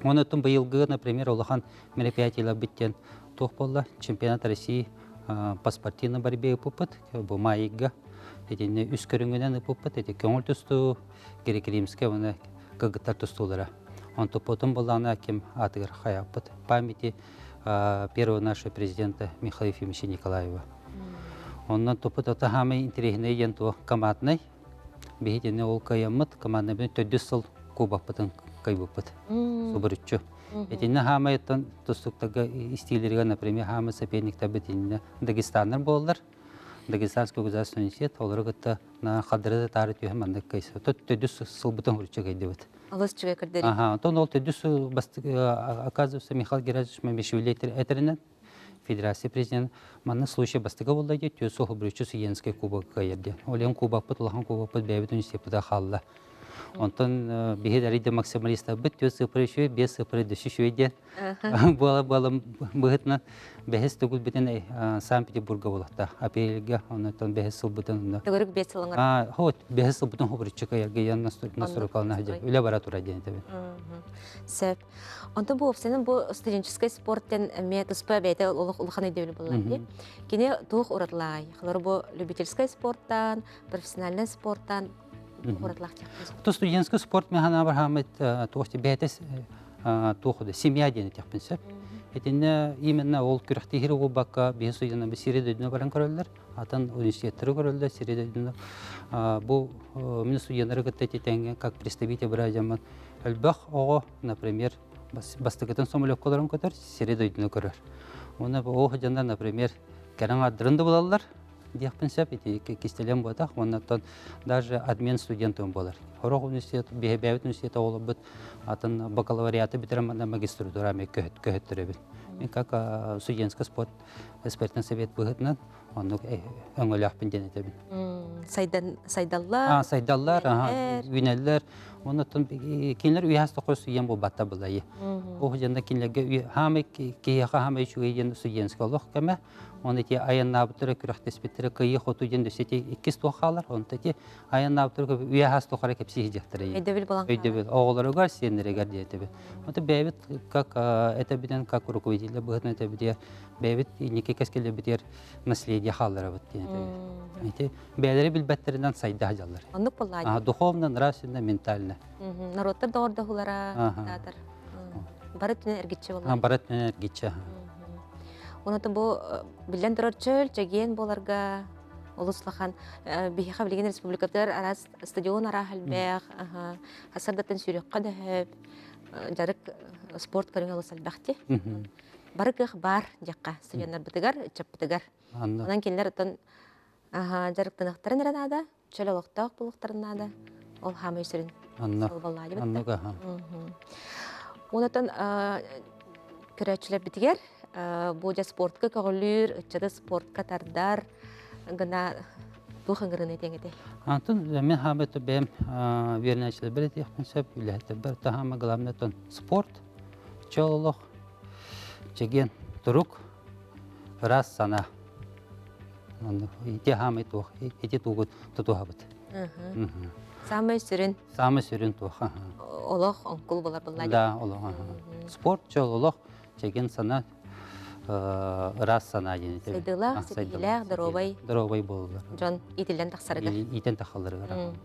Онон быйылгы, например, улахан мероприятиеларбыт диэн туох буолла? Чемпионат России по спортивной борьбе ыппыппыт, бу маайга итиннэ үс көрүҥүнэн ыппыппыт, ити көҥүл тустуу, греко-римскэй уонна кыргыттар тустуулара. Онтуппутун буллаҕына ким аатыгар хайаппыт памяти первого нашего президента Михаила Ефимовича Николаева. Онон туппут ата хаамай интэриэһинэй диэн туох команднай Биһигини ол кыайаммыт командабын төрдүс сыл кубокпытын кыайбыппыт. Субуруччу. Итиннэ хаамайыттан тустуктарга истиилэригэр, например, хаамай соперниктарбыт итиннэ Дагестаннар буоллар. Дагестанский государственный университет олору кытта хадыры таары түһэн маннык кыайса. Төрдүс сылбытын хуруччу кыайдыбыт. Алыс үчүгэй көрдөрүү. Ага, онтон ол төрдүс сыл оказывается Михаил Герасимович Мамишвили этэринэн Федерация президент маннык случай бастакы буолла дии, түөрт суох бүрүччү Сиенскэй кубок кыайар диэн. Ол иһин кубокпыт, улахан кубокпыт бэйэбит университеппыта хаалла. Онтон биһи арыйда максималистарбыт түөрт цифры үчүгэй, биэс цифры дөссө үчүгэй диэн буола-буола быһытынан бэһис төгүлбүтүн Санкт-Петербурга буолуохтаах. Апрельга, онтон бэһис сылбытын Төгүрүк биэс сыл оҥор. Вот, бэһис сылбытын хобуруччу кыайарга я настройкалана үлэ бара тура диэн этэбин. Сөп. Онтон бу уопсайынан бу студенческай спорт диэн эмиэ туспа бэйэтэ олох улахан өйдөбүл буолла дии. Кини туох уратылаай? Холобур бу любительскай спорттан, профессиональный спорттан уратылаах диэхпин. То студенческий спорт мен ханаабар хааммыт туох бэйэтэ туох да семья диэн этиэхпин сөп. Итиннэ именно ол күрэхтэһиир буолбакка биһи студеннар сири дойдуна баран көрөллөр, атын университеттары көрөллөр, сири дойдуна бу мин студеннары кытта ити как представитель быраадьаммын элбэх оҕо например, бастакытын самолеккаларын көтөр, сири дойдуну көрөр. Уонна бу дьоннор, например, кэлэн ардырын да булаллар диэхпин сөп, ити кистэлэҥ буотах, уонна оттон даже обмен студентом буолар. Хорох университет, биһэбээбит университет оҕолорбут атын бакалавриаты бүтэрэн манна магистратура эмиэ көһөттөрөбүт. Мен как студенческий спорт экспертный совет быһыытынан оннук өҥөлөөхпүн диэн этэбин. Сайдан сайдаллар. Сайдаллар, үүнэллэр. Оннуттан кинилэр үйэс тоқой суйан буолбатта былайы. Ол дьонно кинилэргэ хаамай киһиэхэ хаамай үчүгэй диэн студенческий олох кэмэ. Оны ити айаннаабыттара күрэхтэспиттэрэ кыйы хоту диэн дөссө ити иккис туох хаалар. Онто ити айаннаабыттара үйэхас тухары кэпсии дьахтара. Өйдөбүл болан Өйдөбүл оҕолоругар, сиэннэригэр диэтэбит. Ото бэйэбит как этэбитин как руководитель быһытын этэбитигэр бэйэбит инники кэскилэрбитигэр наследие хаалларабыт диэн этэбит. Ити бэйэлэри билбэттэринэн сайда сылдьаллар. Оннук буоллаа. Духовно, нравственно, ментально. Народтар доҕордоһуулара таатар. Бары түнэн эргиччи буолла. Бары түнэн эргиччи. Онотон бу биллэн турар чөл, чэгиэн буоларга олус улахан биһиэхэ билигин республикатыгар араас стадион араах элбэх, хасардаттан сүүрүөххэ да дьарык спорт көрүҥэ олус элбэх дии. Бары кыах баар диэххэ студеннарбытыгар, ыччаппытыгар. Онон кинилэр оттон дьарыктаныахтарын эрэ наада, чөл олохтоох буолуохтарын наада. Ол хаамай сүрүн Оннук Онотон көрөөччүлэрбитигэр бу дьэ спортка көҕүлүүр, ыччаты спортка тардар. гына туох ыҥырыыны этиэҥ этэй? Антон мен хаамыт бэйэм үөрэнээччилэрбэр этиэхпин сөп, үлэһиттэрбэр таһаама главное тон спорт, чөл олох, чэгиэн турук, ыраас санаа. Ити хаамай туох, ити тугу тутуһабыт. Самый сүрүн. Самый сүрүн туох. Олох оҥкул болар булла. Да, олох. Спорт, чөл олох, чэгиэн санаа, ыраас санаа диэн этэ. Сайдыылаах, ситиһиилээх, доруобай. Доруобай буолаллар. Дьон иитиллэн тахсарыгар. Иитэн тахалларыгар.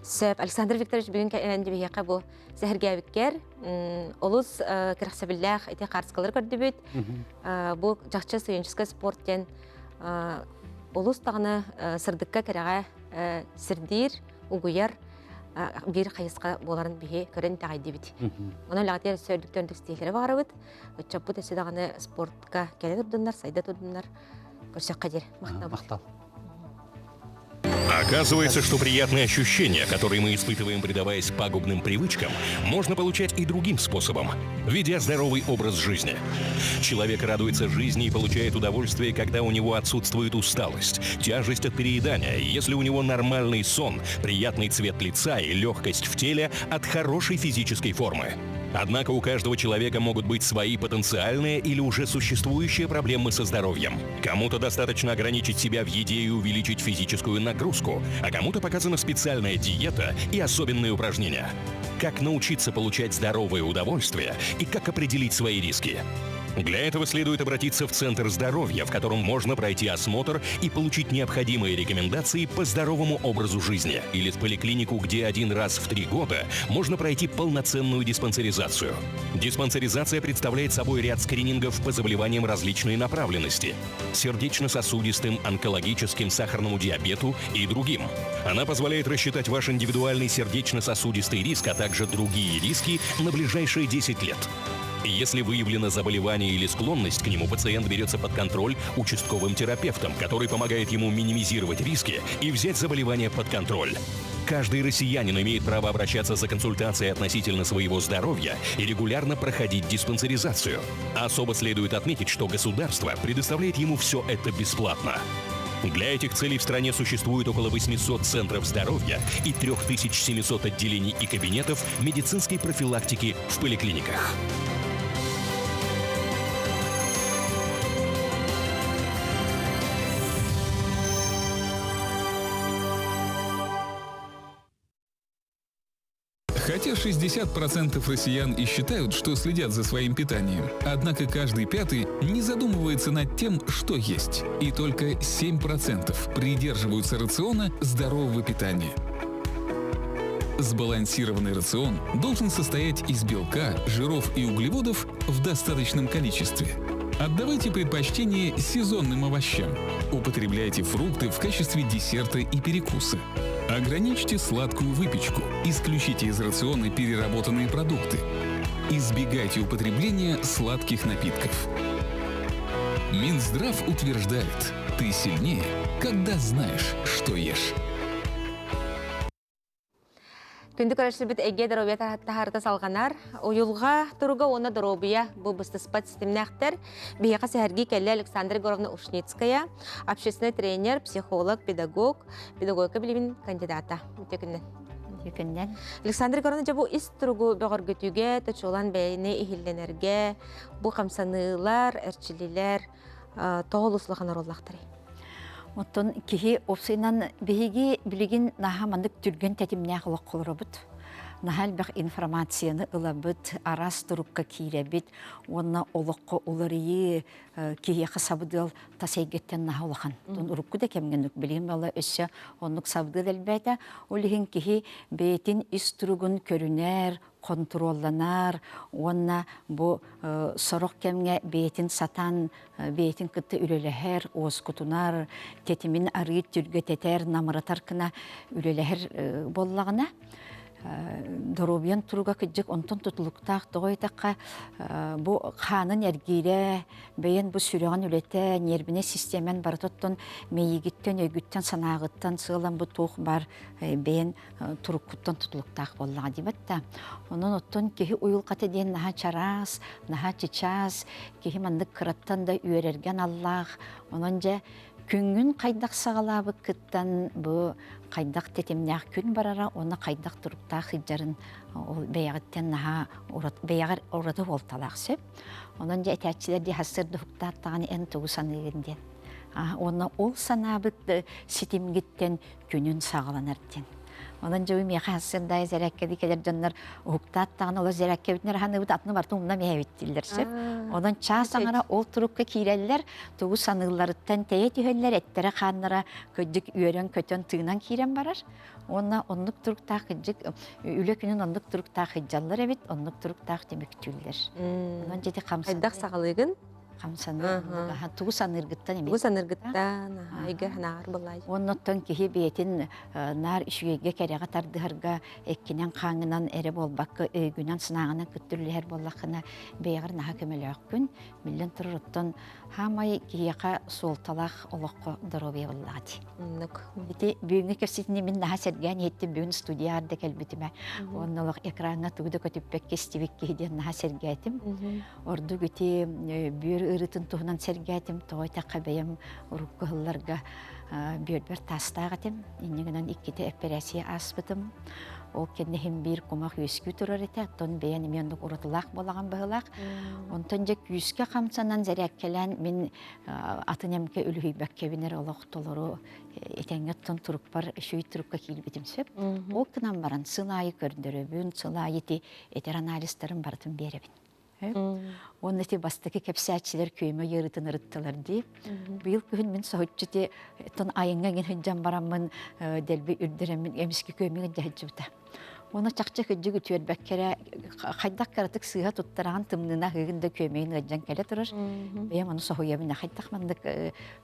Сөп. Александр Викторович бүгүн кэлэн биһиэхэ бу сэһэргээбиккэр олус кэрэхсэбиллээх ити хаартыскалары көрдүбүт. Бу чахчы студенческай спорт диэн олус даҕаны сырдыкка кэрэҕэ сирдиир, угуйар биир хайысха буоларын биһи көрөн итэҕэйдибит. Онон үлэҕитигэр өссө үрдүктэн үрдүк ситиһиилэри баҕарабыт. Ыччаппыт өссө даҕаны спортка кэлэ турдуннар, сайда турдуннар. Көрсөххө диэри. Махтал. Махтал. Оказывается, что приятные ощущения, которые мы испытываем, предаваясь пагубным привычкам, можно получать и другим способом, ведя здоровый образ жизни. Человек радуется жизни и получает удовольствие, когда у него отсутствует усталость, тяжесть от переедания, если у него нормальный сон, приятный цвет лица и легкость в теле от хорошей физической формы. Однако у каждого человека могут быть свои потенциальные или уже существующие проблемы со здоровьем. Кому-то достаточно ограничить себя в еде и увеличить физическую нагрузку, а кому-то показана специальная диета и особенные упражнения. Как научиться получать здоровое удовольствие и как определить свои риски? Для этого следует обратиться в Центр здоровья, в котором можно пройти осмотр и получить необходимые рекомендации по здоровому образу жизни. Или в поликлинику, где один раз в три года можно пройти полноценную диспансеризацию. Диспансеризация представляет собой ряд скринингов по заболеваниям различной направленности – сердечно-сосудистым, онкологическим, сахарному диабету и другим. Она позволяет рассчитать ваш индивидуальный сердечно-сосудистый риск, а также другие риски на ближайшие 10 лет. Если выявлено заболевание или склонность к нему, пациент берется под контроль участковым терапевтом, который помогает ему минимизировать риски и взять заболевание под контроль. Каждый россиянин имеет право обращаться за консультацией относительно своего здоровья и регулярно проходить диспансеризацию. Особо следует отметить, что государство предоставляет ему все это бесплатно. Для этих целей в стране существует около 800 центров здоровья и 3700 отделений и кабинетов медицинской профилактики в поликлиниках. Хотя 60% россиян и считают, что следят за своим питанием, однако каждый пятый не задумывается над тем, что есть. И только 7% придерживаются рациона здорового питания. Сбалансированный рацион должен состоять из белка, жиров и углеводов в достаточном количестве. Отдавайте предпочтение сезонным овощам. Употребляйте фрукты в качестве десерта и перекуса. Ограничьте сладкую выпечку. Исключите из рациона переработанные продукты. Избегайте употребления сладких напитков. Минздрав утверждает, ты сильнее, когда знаешь, что ешь. Күндү көрөчүбүт эйгэ доруобуйа таһаарыта салҕанар. Уйулҕа туруга уонна доруобуйа бу быстыспат ситимнээхтэр. Биһиэхэ сэһэргии кэллэ Александра Егоровна Ушницкая, общественный тренер, психолог, педагог, педагогика билимин кандидата. Үтө күннэн. Үтө күннэн. Александра Егоровна, дьэ бу ис туругу бөҕөргөтүүгэ, точулан бэйэни иһиллэнэргэ, бу хамсаныылар, эрчиллиилэр тоҕо олус улахан оруоллаахтарый? Оттон киһи уопсайынан биһиги билигин наһаа маннык түргэн тэтимнээх олоххо олоробут. Наһаа элбэх информацияны ылабыт, араас турукка киирэбит уонна олоххо уларыйыы киһиэхэ сабыдыал тас эйгэттэн наһаа улахан. Урукку да кэмҥэ билигин буолла өссө оннук сабыдыал элбээтэ. Ол иһин киһи бэйэтин ис туругун көрүнэр, хонтуруолланар уонна бу сорох кэмҥэ бэйэтин сатаан бэйэтин кытта үлэлэһэр, уоскутунар, тэтимин арыый түргэтэтэр, намыратар гына үлэлэһэр буоллаҕына доруобуйан туруга кырдьык онтон тутулуктаах тоҕо диэтэххэ бу хаанын эргиирэ бэйэн бу сүрэҕин үлэтэ ньиэрбинэй систиэмэн барыта оттон мэйиигиттэн өйгүттэн санааҕыттан сыалан бу туох баар бэйэн туруккуттан тутулуктаах буоллаҕа диэбэт да. Онон оттон киһи уйулҕата диэн наһаа чараас, наһаа чычаас, киһи маннык кыраттан да үөрэргэ аналлаах. Онон дьэ Күҥҥүн хайдах саҕалаабыккыттан бу хайдах тэтимнээх күн барара уонна хайдах туруктаах сылдьарын ол бэйэҕиттэн наһаа бэйэҕэр ураты суолталаах сөп. Онон дьэ этээччилэр дии сарсыарда уһуктаат даҕаны эн тугу саныыгын диэн. Уонна ол санаабыт ситимгиттэн күнүн саҕаланар диэн. Онон дьэ миэхэ сарсыарда зэрээккэди кэлэр дьоннор уһуктаат даҕаны олор зэрээккэбитин аһаныыбыт атыны барытын умнан иһэбит дииллэр сөп. Онон чаас аҥара ол турукка киирэллэр, тугу саныылларыттан тэйэ түһэллэр, эттэрэ-хааннара кырдьык үөрэн-көтөн тыынан киирэн барар. Уонна оннук туруктаах кырдьык үлэ күнүн оннук туруктаах сылдьаллар эбит, оннук туруктаах түмүктүүллэр. Онон дьэ ити хамсаныы. Хайдах саҕалыыгын? Хамсаныы тугу саныыргыттан эмиэ. Тугу саныыргыттан айга наар былай. Оннуттан киһи бэйэтин наар үчүгэйгэ кэрэҕэ тардыһарга эккинэн хааҥҥынан эрэ буолбакка өйгүнэн санааҕынан кыттүрлэһэр буоллаххына бэйэҕэр наһаа көмөлөөхкүн. Биллэн турар оттон хаамай киһиэхэ суолталаах олоххо доруобуйа буоллаҕа дии. Оннук. Ити бүгүҥҥү кэпсэтиини мин наһаа сэргээн иһиттим бүгүн студияҕа да кэлбитимэ. Уонна олох экраҥҥа тугу да көтүппэккэ истибит киһи диэн наһаа сэргээтим. Ордук ити бүөр ыарыытын туһунан сэргээтим. Тоҕо этэххэ бэйэм урукку сылларга бүөрбэр таастаах этим. Инньэ гынан иккитэ эппэрээссийэ ааспытым. Ол кэннэ иһин биир кумах үөскүү турар этэ. Оттон бэйэн эмиэ оннук уратылаах буолаҕын быһыылаах. Онтон дьэ күүскэ хамсанан зэрээккэлээн мин атын эмке үлүһүйбэккэбин эрэ олох толору этэҥҥэ оттон турукпар үчүгэй турукка киирбитим сөп. Ол гынан баран сыл аайы көрдөрөбүн, сыл аайы ити этэр анализтарын барытын биэрэбин. Уонна ити бастакы кэпсээччилэр күөмэ ыарыытын ырыттылар дии. Быйыл күһүн мин соһуччу ити тон айыҥҥа иҥин сылдьан бараммын дэлби үрдэрэммин эмискэ күөмэ ыдьа сылдьыбыта. Уонна чахчы кырдьык үтүөрбэккэ эрэ хайдах кыратык сыыһа туттараҕын тымныына аһыыгын да күөмэйин ыалдьан кэлэ турар. Бэйэм ону соһуйабын хайдах маннык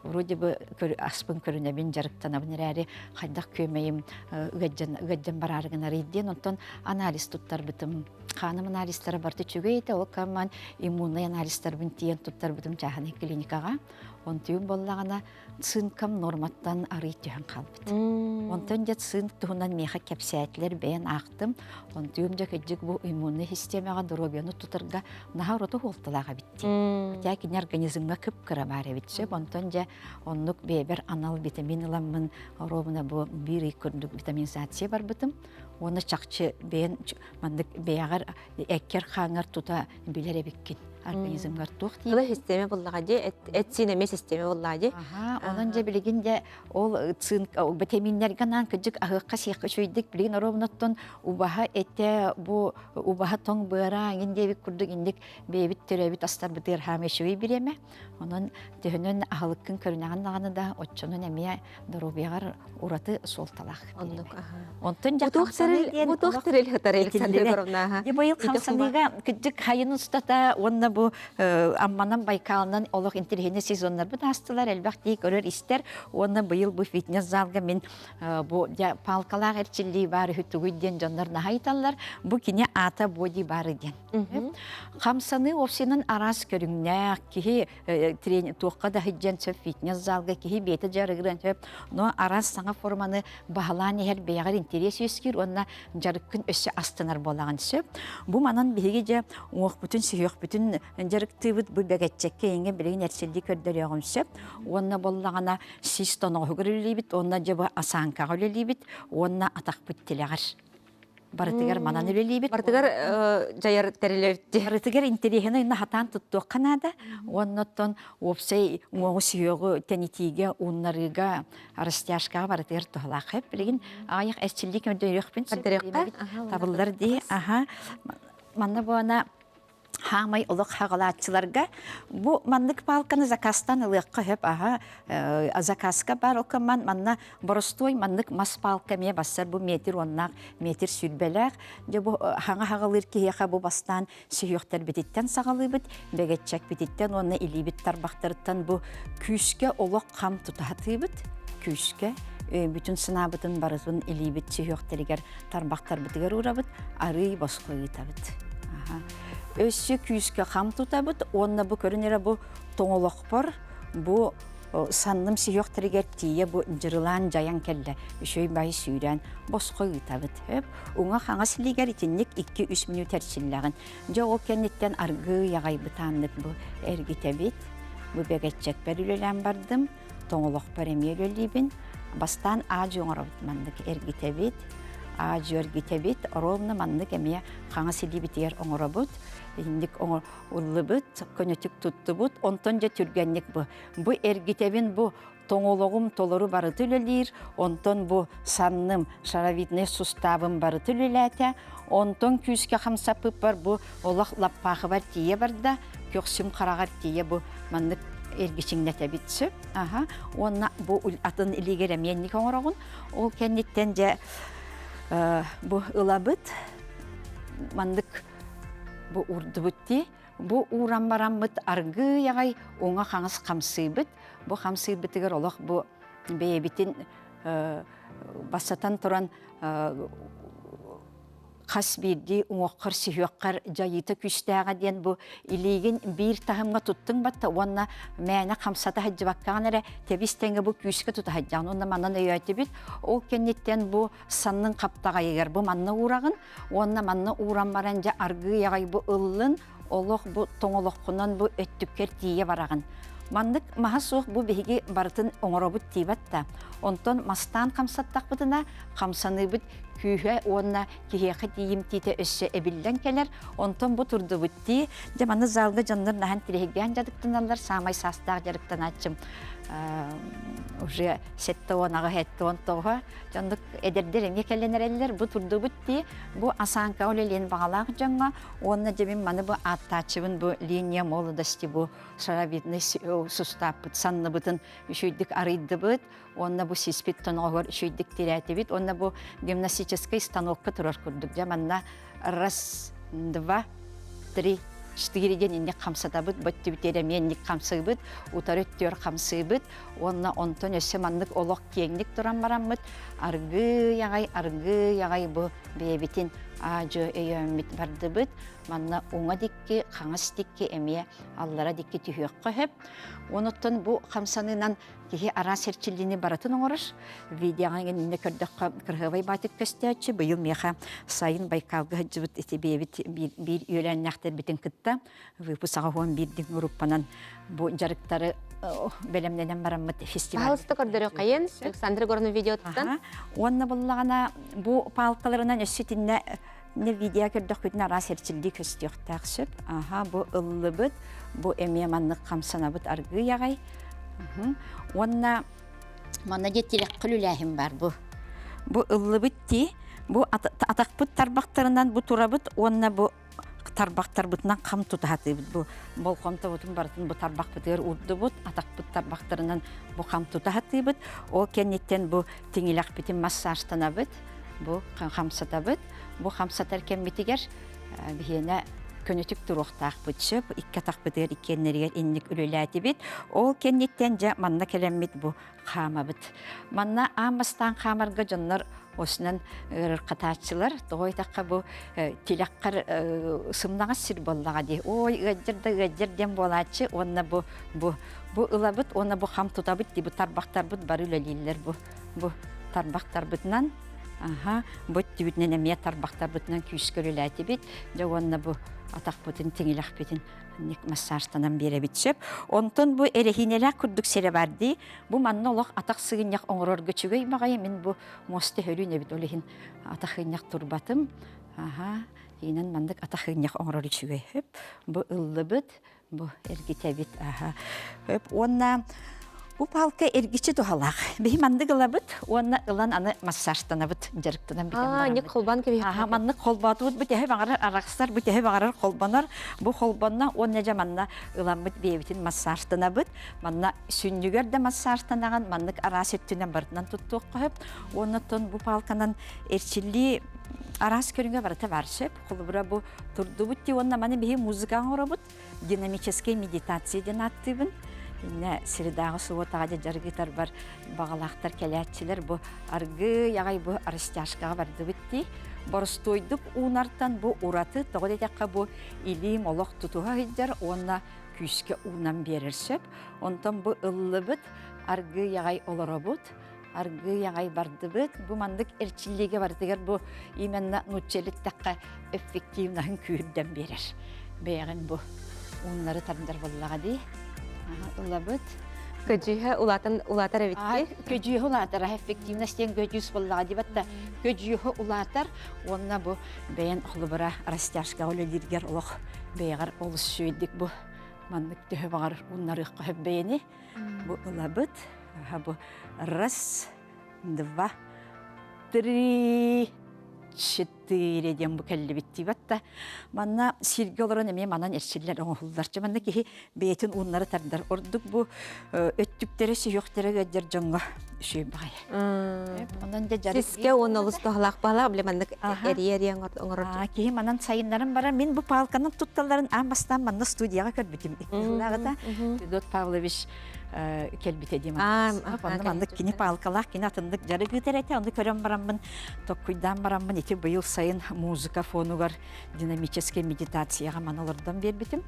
вроде бы аспын көрүнэбин дьарыктанабын эрээри хайдах күөмэйим ыалдьан ыалдьан бараары гынарый диэн онтон анализ туттарбытым. Хааным анализтара барыта үчүгэй этэ, ол камман иммуннай анализтарбын тиийэн туттарбытым чааһынай клиникаҕа. Онтуйум буоллаҕына цинкам норматтан арый түһэн хаалбыт. Онтон дьэ цинк туһунан миэхэ кэпсээтилэр, бэйэн аахтым. Онтуйум дьэ кырдьык бу иммуннай систиэмэҕэ доруобуйаны тутарга наһаа ураты суолталаах эбит дии. Хотя кини организмҥа кып-кыра баар эбит сөп. Онтон дьэ оннук бэйэбэр анал витамин ыламмын, оруобуна бу биир ый курдук витаминизация барбытым. Уонна чахчы бэйэн маннык бэйэҕэр эккэр-хааҥҥар тута билэр эбиккин организмҥар туох Тыла систиэмэ буллаҕа дии, эт-сиин эмиэ систиэмэ буллаҕа дии. Онон дьэ билигин дьэ ол цинк витаминнэргэ анаан кырдьык аһыахха-сиэххэ үчүгэйдик билигин оруобунаттан убаһа этэ бу убаһа тоҥ быара иҥин диэбит курдук инник бэйэбит төрөөбүт астарбытыгар хаамыы үчүгэй бириэмэ. Онон төһөнөн аһылыккын көрүнэҕин даҕаны да оччонон эмиэ доруобуйаҕар ураты суолталаах. Оннук. Онтон дьэ Бу туох тэрил хытар Александра Егоровна? Дьэ быйыл хамсаныыга кырдьык хайын устата уонна бу Амманан Байкалынан олох интэриэһинэй сезоннарбыт аастылар, элбэх дии көрөр истэр уонна быйыл бу фитнес залга мин бу дьэ палкалаах эрчиллии баар үһү тугуй диэн дьоннор наһаа ыйыталлар. Бу кини аата боди бары диэн. Хамсаныы опсинан араас көрүҥнээх киһи туохха да сылдьан сөп фитнес залга киһи бэйэтэ дьарыгыран сөп но араас саҥа форманы баһылаан иһэр бэйэҕэр интэриэс үөскүүр уонна дьарыккын өссө астынар буолаҕын сөп бу манан биһиги дьэ уҥуохпутун сүһүөхпүтүн дьарыктыыбыт бу бэгэччэккэ эйиҥэ билигин эрчиллии көрдөрүөҕүм сөп уонна буоллаҕына сис тоноҕоһугар үлэлиибит уонна дьэ бу осанкаҕа үлэлиибит уонна атахпыт тилэҕэр барытыгар манан үлэлиибит. Барытыгар дьайар тэрилэбит. Барытыгар интэриэһинэй хатаан туттуохха наада. Уонна оттон уопсай уҥуоҕу сүһүөҕү тэнитиигэ, ууннарыыга, растяжкаҕа барытыгар туһалаах. Билигин аҕыйах эрчиллии көрдөрүөхпүн табыллар дии. Аха. Манна буона хаамай олох хаҕалааччыларга бу маннык палканы заказтан ылыахха сөп аха заказка бар окоман манна боростуой маннык мас палка эмиэ бассар бу метр уоннаах метр сүүрбэлээх дьэ бу хаҥа хаҕалыыр киһиэхэ бу бастаан сүһүөхтэрбититтэн саҕалыыбыт бэгэччэкпититтэн уонна илиибит тарбахтарыттан бу күүскэ олох хам тутаһатыыбыт күүскэ бүтүн санаабытын барытын илиибит сүһүөхтэригэр тарбахтарбытыгар уурабыт, арыый босхо ыытабыт. Өссө күүскэ хам тутабыт уонна бу көрүн эрэ бу тоҥолохпор бу санным сүһүөхтэригэр тиийэ бу дьырылаан дьайан кэллэ үчүгэй бай сүүрэн босхо ыытабыт. Уҥа хаҥас илиигэр итинник 2-3 мүнүүт эрчиллэҕин. Дьэ ол кэнниттэн аргыый аҕай бытааннык бу эргитэбит. Бу бэгэччэкпэр үлэлээн бардым. тоҥолохпор эмиэ үлэлиибин. Бастаан аадьы оҥоробут маннык эргитэбит, аадьы эргитэбит, ровно маннык эмиэ хаҥас илиибитигэр оҥоробут. Инник ыллыбыт, көнөтүк туттубут, онтон дьэ түргэнник бу. Бу эргитэбин бу тоҥолоҕум толору барыта үлэлиир, онтон бу санным шаровиднай суставым барыта үлэлээтэ, онтон күүскэ хамсаппыппар бу олох лаппаахыбар тиийэ барда, көхсүм хараҕар тиийэ бу маннык эргичиҥнэтэбит сөп. Аха. Уонна бу атын илиигэр эмиэ инник оҥороҕун. Ол кэнниттэн дьэ бу ылабыт маннык бу урдубут дии. Бу ууран бараммыт аргыый аҕай уҥа-хаҥас хамсыыбыт. Бу хамсыырбытыгар олох бу бэйэбитин бастатан туран хас биирдии уҥуоххар сүһүөххэр дьайыыта күүстээҕэ диэн бу илиигин биир таһымҥа туттуҥ батта уонна мээнэ хамсата сылдьыбаккаҕын эрэ тэбис тэҥэ бу күүскэ тута сылдьаҕын уонна манан өйөөтүбүт ол кэнниттэн бу саннын хаптаҕайыгар бу манна уураҕын уонна манна ууран баран дьэ аргыый аҕай бу ыллын олох бу тоҥолоххунан бу өттүккэр тиийэ бараҕын. Маннык маһа суох бу биһиги барытын оҥоробут тиибэт да. Онтон мастаан хамсаттахпытына хамсаныыбыт күүһэ уонна киһиэхэ тиийимтиитэ өссө эбиллэн кэлэр. Онтон бу турдубут дии. Дьэ маны залга дьоннор наһан тириһиргээн дьарыктаналлар. Саамай саастаах дьарыктанааччым уже 78 79 Дьоннук эдэрдэр эмиэ кэлэн эрэллэр. Бу турдубут дии. Бу асааҥка үлэлиэн баҕалаах дьоҥҥо уонна дьэ мин маны бу ааттааччыбын бу линия молодости бу шаровидный сустааппыт санныбытын үчүйдүк арыйдыбыт уонна бу сиспит тоноҕоһугар үчүйдүк тирээтибит уонна бу гимнастическай станокка турар курдук дьэ манна раз два три четыре диэн инник хамсатабыт бөттүбүтүөр эмиэ инник хамсыыбыт утары өттүөр хамсыыбыт Уонна онтон өссө маннык олох киэҥник туран бараммыт аргыый аҕай, аргыый аҕай бу бэйэбитин аа-дьуо өйөөммүт бардыбыт. Манна уҥа дикки, хаҥас дикки эмиэ аллара дикки түһүөххэ сөп. Онуттан бу хамсаныынан киһи араас эрчиллиини барытын оҥорор. Видеоҕа иннинэ көрдөххө кырһыабай баатык көстөөччү. Быйыл миэхэ сайын Байкалга сылдьыбыт ити бэйэбит биир үөлээннээхтэрбитин кытта выпуск 81 группанан бу дьарыктары бэлэмнэнэн бараммыт фестиваль. Пожалуйста, көрдөрүөххэйин Александр Егоровна видеоттан. Уонна буллаҕына бу палкаларынан өссө итиннэ не видео көрдөхпүтүнэ араас эрчиллии көстүөхтээх сөп. Аха, бу ыллыбыт, бу эмиэ маннык хамсанабыт аргыый аҕай. Уонна манна дьэ тилэххэ үлэлээһин бар бу. Бу ыллыбыт ти, бу атахпыт тарбахтарынан бу турабыт уонна бу тарбахтарбытынан хам тута сатыыбыт. Бу болҕомтобутун барытын бу тарбахпытыгар уурдубут, атахпыт тарбахтарынан бу хам тута сатыыбыт. Ол кэнниттэн бу тиҥилэхпитин массажтанабыт, бу хамсатабыт. Бу хамсатар кэммитигэр биһиэнэ көнөтүк туруохтаахпыт сөп. Икки атахпытыгар иккиэннэригэр инник үлэлээтибит. Ол кэнниттэн дьэ манна кэлэммит бу хаамабыт. Манна аан бастаан хаамарга дьоннор осунан ыарырҕатааччылар. Тоҕо диэтэххэ бу тилэххэр сымнаҕас сир буоллаҕа дии. Ой, ыалдьар да ыалдьар диэн буолааччы уонна бу бу бу ылабыт уонна бу хам тутабыт дии бу тарбахтарбыт бары үлэлииллэр бу бу тарбахтарбытынан аха бу өттүбүтүнэн эмиэ тарбахтарбытынан күүскэ үлэлээтибит дьэ уонна бу атахпытын тиҥилэхпитин массажтанан биэрэбит сөп. Онтон бу эрэһиинэлээх курдук сирэ бар дии. Бу манна олох атах сыгынньах оҥорорго үчүгэй баҕайы. Мин бу муоста хөрүүн эбит ол иһин атах ыынньах турбатым. Аха, иинэн маннык атах ыынньах оҥорор үчүгэй. Хөп. Бу ыллыбыт, бу эргитэбит. Аха. Хөп. Уонна Бу палка эргиччи туһалаах. Биһи маннык ылабыт уонна ылан аны массажтанабыт, дьарыктанан бүтэн Аа, бараммыт. холбоон кэбиһиэххэ. Аха, маннык холбоотубут бу төһө баҕарар арахсар, бу төһө баҕарар холбонор. Бу холбонно уонна дьэ манна ыламмыт бэйэбитин массажтанабыт. Манна сүнньүгэр да массажтанаҕын, маннык араас өттүнэн барытынан туттуохха сөп. Уонна оттон бу палканан эрчиллии араас көрүҥэ барыта бар сөп. Холобура бу турдубут дии уонна маны биһи музыка оҥоробут. динамическай медитация диэн ааттыыбын. Иннэ средааҕы субуотаҕа дьэ дьарыгытарбар баҕалаахтар кэлээччилэр бу аргыый аҕай бу растяжкаҕа бардыбыт дии. Боростуойдук уунартан бу ураты, тоҕо диэтэххэ бу илиим олох тутуһа сылдьар уонна күүскэ уунан биэрэр сөп. Онтон бу ыллыбыт, аргыый аҕай олоробут, аргыый аҕай бардыбыт. Бу маннык эрчиллиигэ барытыгар бу именно нуучча илиттэххэ эффективноһын күүһүрдэн биэрэр. Бэйэҕин бу ууннары тардар буоллаҕа дии. Ылабыт. Көдьүүһэ улаатан улаатар эбит дии. Көдьүүһэ улаатар, эффективность диэн көдьүүс буоллаҕа дии батта. Көдьүүһэ улаатар уонна бу бэйэн холобура растяжкаҕа үлэлииргэр олох бэйэҕэр олус үчүгэйдик бу маннык төһө баҕар ууннарыахха сөп бэйэни. Бу ылабыт. Бу раз, два, три, четыре диэн бу кэллибит диибэт да манна сиргэ олорон эмиэ манан эрчиллэр оҥоһуллар. Чэ манна киһи бэйэтин ууннары тардар. Ордук бу өттүктэрэ, сүһүөхтэрэ ыалдьар дьоҥҥо үчүгэй баҕайы. Онон дьэ дьарык Сискэ уонна олус туһалаах баалаах бile маннык эрийэ-эрийэ оҥорор. Киһи манан сайыннаран баран мин бу палканан тутталларын аан бастаан манна студияҕа көрбүтүм. Икки Федот Павлович кэлбитэ дии Онно маннык кини палкалаах кини атыннык дьарык ыытар этэ. Ону көрөн бараммын, токкуйдаан бараммын ити быйыл сайын музыка фонугар динамическай медитацияҕа маны олордон биэрбитим.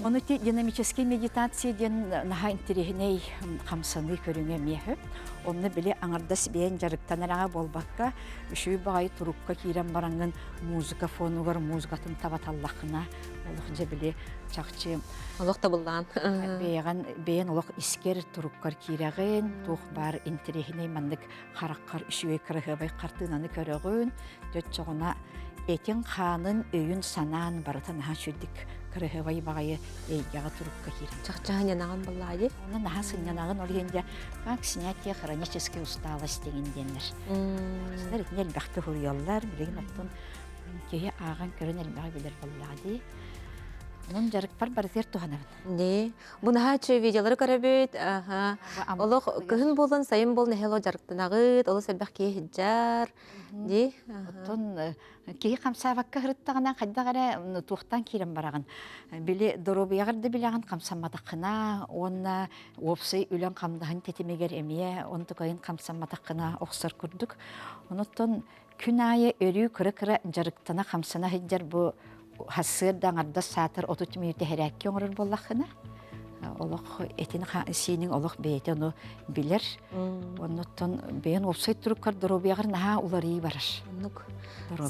Ону ити динамическай медитация диэн наһаа интэриэһинэй хамсаныы көрүҥэ эмиэ сөп. Онно били аҥардас бэйэн дьарыктанар аҕа буолбакка, үчүгэй баҕайы турукка киирэн бараҥҥын музыка фонугар музыкатын табаталлаххына олох дьэ били чахчы олох табыллаан бэйэҕин бэйэн олох искэр туруккар киирэҕин туох баар интэриэһинэй маннык хараххар үчүгэй кыраһыабай хартыынаны көрөҕүн төччоҕуна этин хаанын өйүн санаан барыта наһаа үчүгдик кыраһыабай баҕайы эйгэҕэ турукка киирэн чахчаһын янаҕын буллаайы онно наһаа сынньанаҕын ол иһин дьэ как снятие хронической усталости деген диэннэр итини элбэхтик уһуйаллар билигин оттон киһи ааҕан көрөн элбэҕи билэр буоллаҕа дии. Онон дьарыкпар барытыгар туһанабын. Дии. Бу наһаа үчүгэй видеолары көрөбүт. Аха. Олох кыһын буолан, сайын буолан эһэл дьарыктанаҕыт, олус элбэх киһи сылдьар. Дии. Оттон киһи хамсаабакка сырыттаҕына хайдах эрэ туохтан киирэн бараҕын. Били доруобуйаҕар да билэҕин хамсамматаххына уонна уопсай үлэҥ хамнаһын тэтимигэр эмиэ онтукайын хамсамматаххына охсор курдук. Онуттан Күн аайы өрүү кыра-кыра дьарыктана хамсана сылдьар бу сарсыарда аҥардас саатар 30 мүнүүтэ хэрээкки оҥорор буоллаххына, олох этин сииниҥ олох бэйэтэ ону билэр. Оннуттан бэйэн уопсай туруккар доруобуйаҕар наһаа уларыйыы барар. Оннук.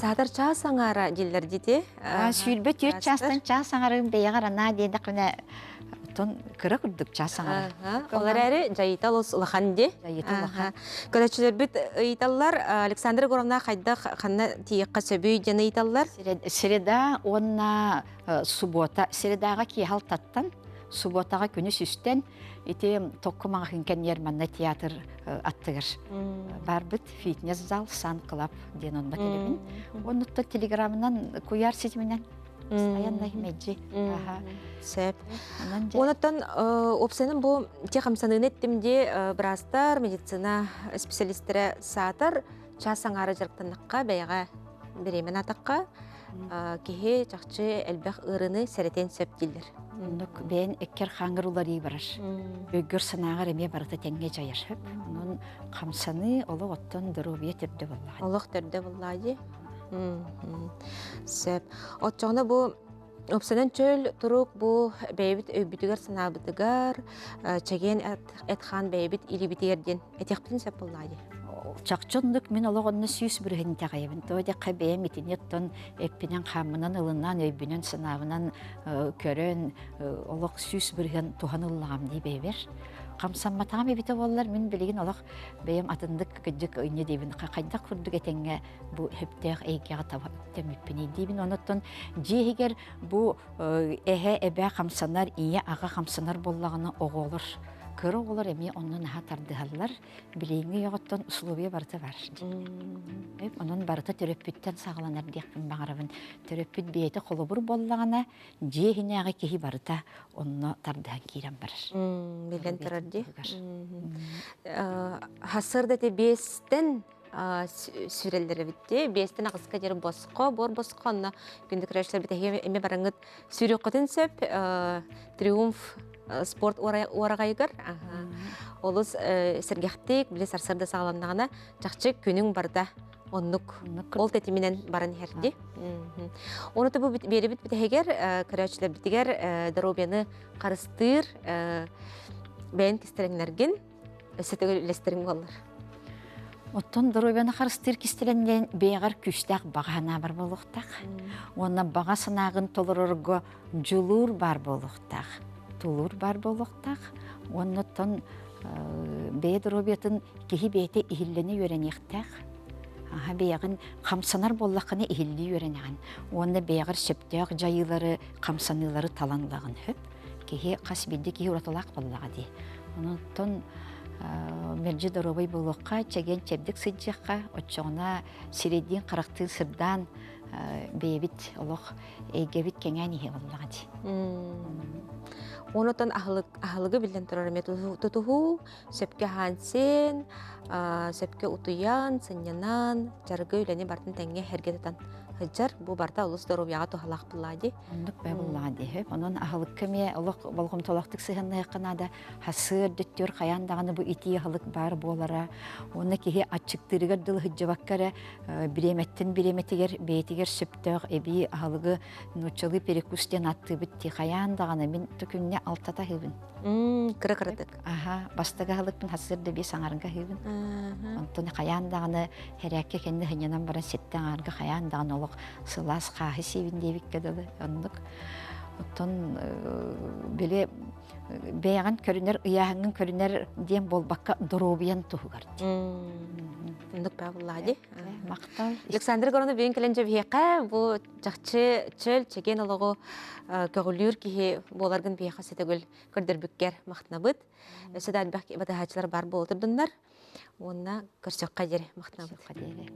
Саатар чаас аҥаара дииллэр дити. 24 чаастан чаас аҥарын бэйэҕэр анаа диэтэххинэ Оттон кыра курдук чаас аҥара. Ол эрээри дьайыыта олус улахан дии. Дьайыыта улахан. Көрөөччүлэрбит ыйыталлар, Александра Егоровна хайдах ханна тиийиэххэ сөбүй диэн ыйыталлар. Среда уонна суббота. Средаҕа киэһэ алтаттан, субботаҕа күнүс үстэн ити Токку маҕаһыын кэннигэр манна театр аттыгар барбыт фитнес-зал Сан Клаб диэн онно кэлэбин. Оннуттан телеграмынан куйаар ситиминэн Постоянно мэлдьи. Сөп. Онуттан уопсайынан бу те хамсаныыны эттим дии быраастар, медицина специалистэрэ саатар чаас аҥаара дьарыктаннахха бэйэҕэ бириэмэн атахха киһи чахчы элбэх ыарыыны сэрэтиэн сөп дииллэр. Оннук бэйэн эккэр хаангар уларыы барар. Өйгөр санааҕар эмиэ барыта тэҥҥэ дьайар. Онон хамсаныы олох оттон доруобуйа төрдө буоллаҕа. Олох төрдө буоллаҕа дии. Сөп. Оччоҕуна бу уопсайынан чөл турук бу бэйэбит өйбүтүгэр-санаабытыгар, чэгиэн эт-хаан бэйэбит илиибитигэр диэн этиэхпитин сөп буоллаҕа дии. Чахчы оннук мин олох онно 100% итэҕэйэбин. Тоҕо диэххэ бэйэм итини оттон эппинэн-хааммынан ылынан, өйбүнэн-санаабынан көрөн олох 100% туһан ыллаҕым дии бэйэбэр. Хамсамматаҕым эбитэ буоллар мин билигин олох бэйэм атыннык кырдьык инньэ диибин хайдах курдук этэҥҥэ бу сөптөөх эйгэҕэ таба үктэммиппиний диибин. Онуттан дьиэ иһигэр бу эһэ эбээ хамсанар, ийэ аҕа хамсанар буоллаҕына оҕолор кыра оҕолор эмиэ онно наһаа тардыһаллар. Билиҥҥи үйэҕиттэн условия барыта бар. Онон барыта төрөппүттэн саҕаланар диэхпин баҕарабын. Төрөппүт бэйэтэ холобур буоллаҕына, дьиэ иһинээҕи киһи барыта онно тардыһан киирэн барар. Билэн турар дии. Хасырда те биэстэн сүрэллэр эбит Биэстэн аҕыска диэри босхо, буор босхо, онно күндү көрөөччүлэр битэһигэ эми бараҥыт сүүрүөххүтүн сөп. Триумф спорт уораҕайыгар олус сэргэхтик, били сарсыарда саҕаланнаҕына, чахчы күнүҥ барыта оннук ол тэтиминэн баран иһэрди. Оны бу биэрибит бүтэһигэр көрөөччүлэрбитигэр доруобуйаны харыстыыр бэйэн кистэлэҥнэргин өссө төгүл үллэстэриҥ буоллар. Оттон доруобуйаны харыстыыр кистэлэҥнэрин бэйэҕэр күүстээх баҕа санаа бар буолуохтаах. Уонна баҕа санааҕын толорорго дьулуур баар буолуохтаах. Тулуур баар буолуохтаах. Уонна оттон бэйэ доруобуйатын киһи бэйэтэ иһиллэнэ үөрэниэхтээх. Аха бэйэҕин хамсанар буоллаххына иһиллии үөрэнэҕин. Уонна бэйэҕэр сөптөөх дьайыылары, хамсаныылары талан ылаҕын сөп. Киһи хас биирдии киһи уратылаах буоллаҕа дии. Онон мэлдьи доруобай буолуохха, чэгиэн-чэбдик сылдьыахха, оччоҕуна сирэйдиин-харахтыын сырдаан бэйэбит олох эйгэбит кэҥээн иһэ буоллаҕа дии. Онотон аһылыгы биллэн турар эмиэ тутуһуу, сөпкө аһаан сиэн, сөпкө утуйан, сынньанан, дьарыгы үлэни бартын тэҥҥэ эргэ тутан сылдьар. Бу барта олус доруобуйаҕа туһалаах буоллаҕа дии. Оннук бэ буоллаҕа дии. Онон аһылыкка эмиэ олох болҕомтолоохтук сыһыаннаһыахха наада. Хасыар дөттүөр хайаан даҕаны бу итии аһылык баар буолара. Уонна киһи аччыктыырыгар дылы сылдьыбакка эрэ бириэмэттэн бириэмэтигэр бэйэтигэр сөптөөх эбии аһылыгы нууччалыы перекус диэн ааттыыбыт дии хайаан даҕаны мин күҥҥэ алтата аһыыбын. Кыра кыратык. Аха, бастакы аһылыкпын хасыар да биэс аҥарга аһыыбын. Онтон хайаан даҕаны хэрээккэ кэннэ сынньанан баран сэттэ аҥарга хайаан даҕаны олох сылаас хааһы сиибин диэбиккэ дылы оннук. Оттон били бэйэҕин көрүнэр ыйааһыҥҥын көрүнэр диэн буолбакка доруобуйан туһугар Оннук баабыллаа дии. Махтал. Александр Горонов бүгүн кэлэн дьэбиһиэхэ бу чахчы чөл чэгиэн олоҕу көҕүлүүр киһи буоларгын биһиэхэ сэтэгүл көрдөрбүккэр махтанабыт. Өссө да элбэх батыһааччылар баар буола турдуннар. Уонна көрсөххө диэри махтанабыт. Көрсөххө диэри.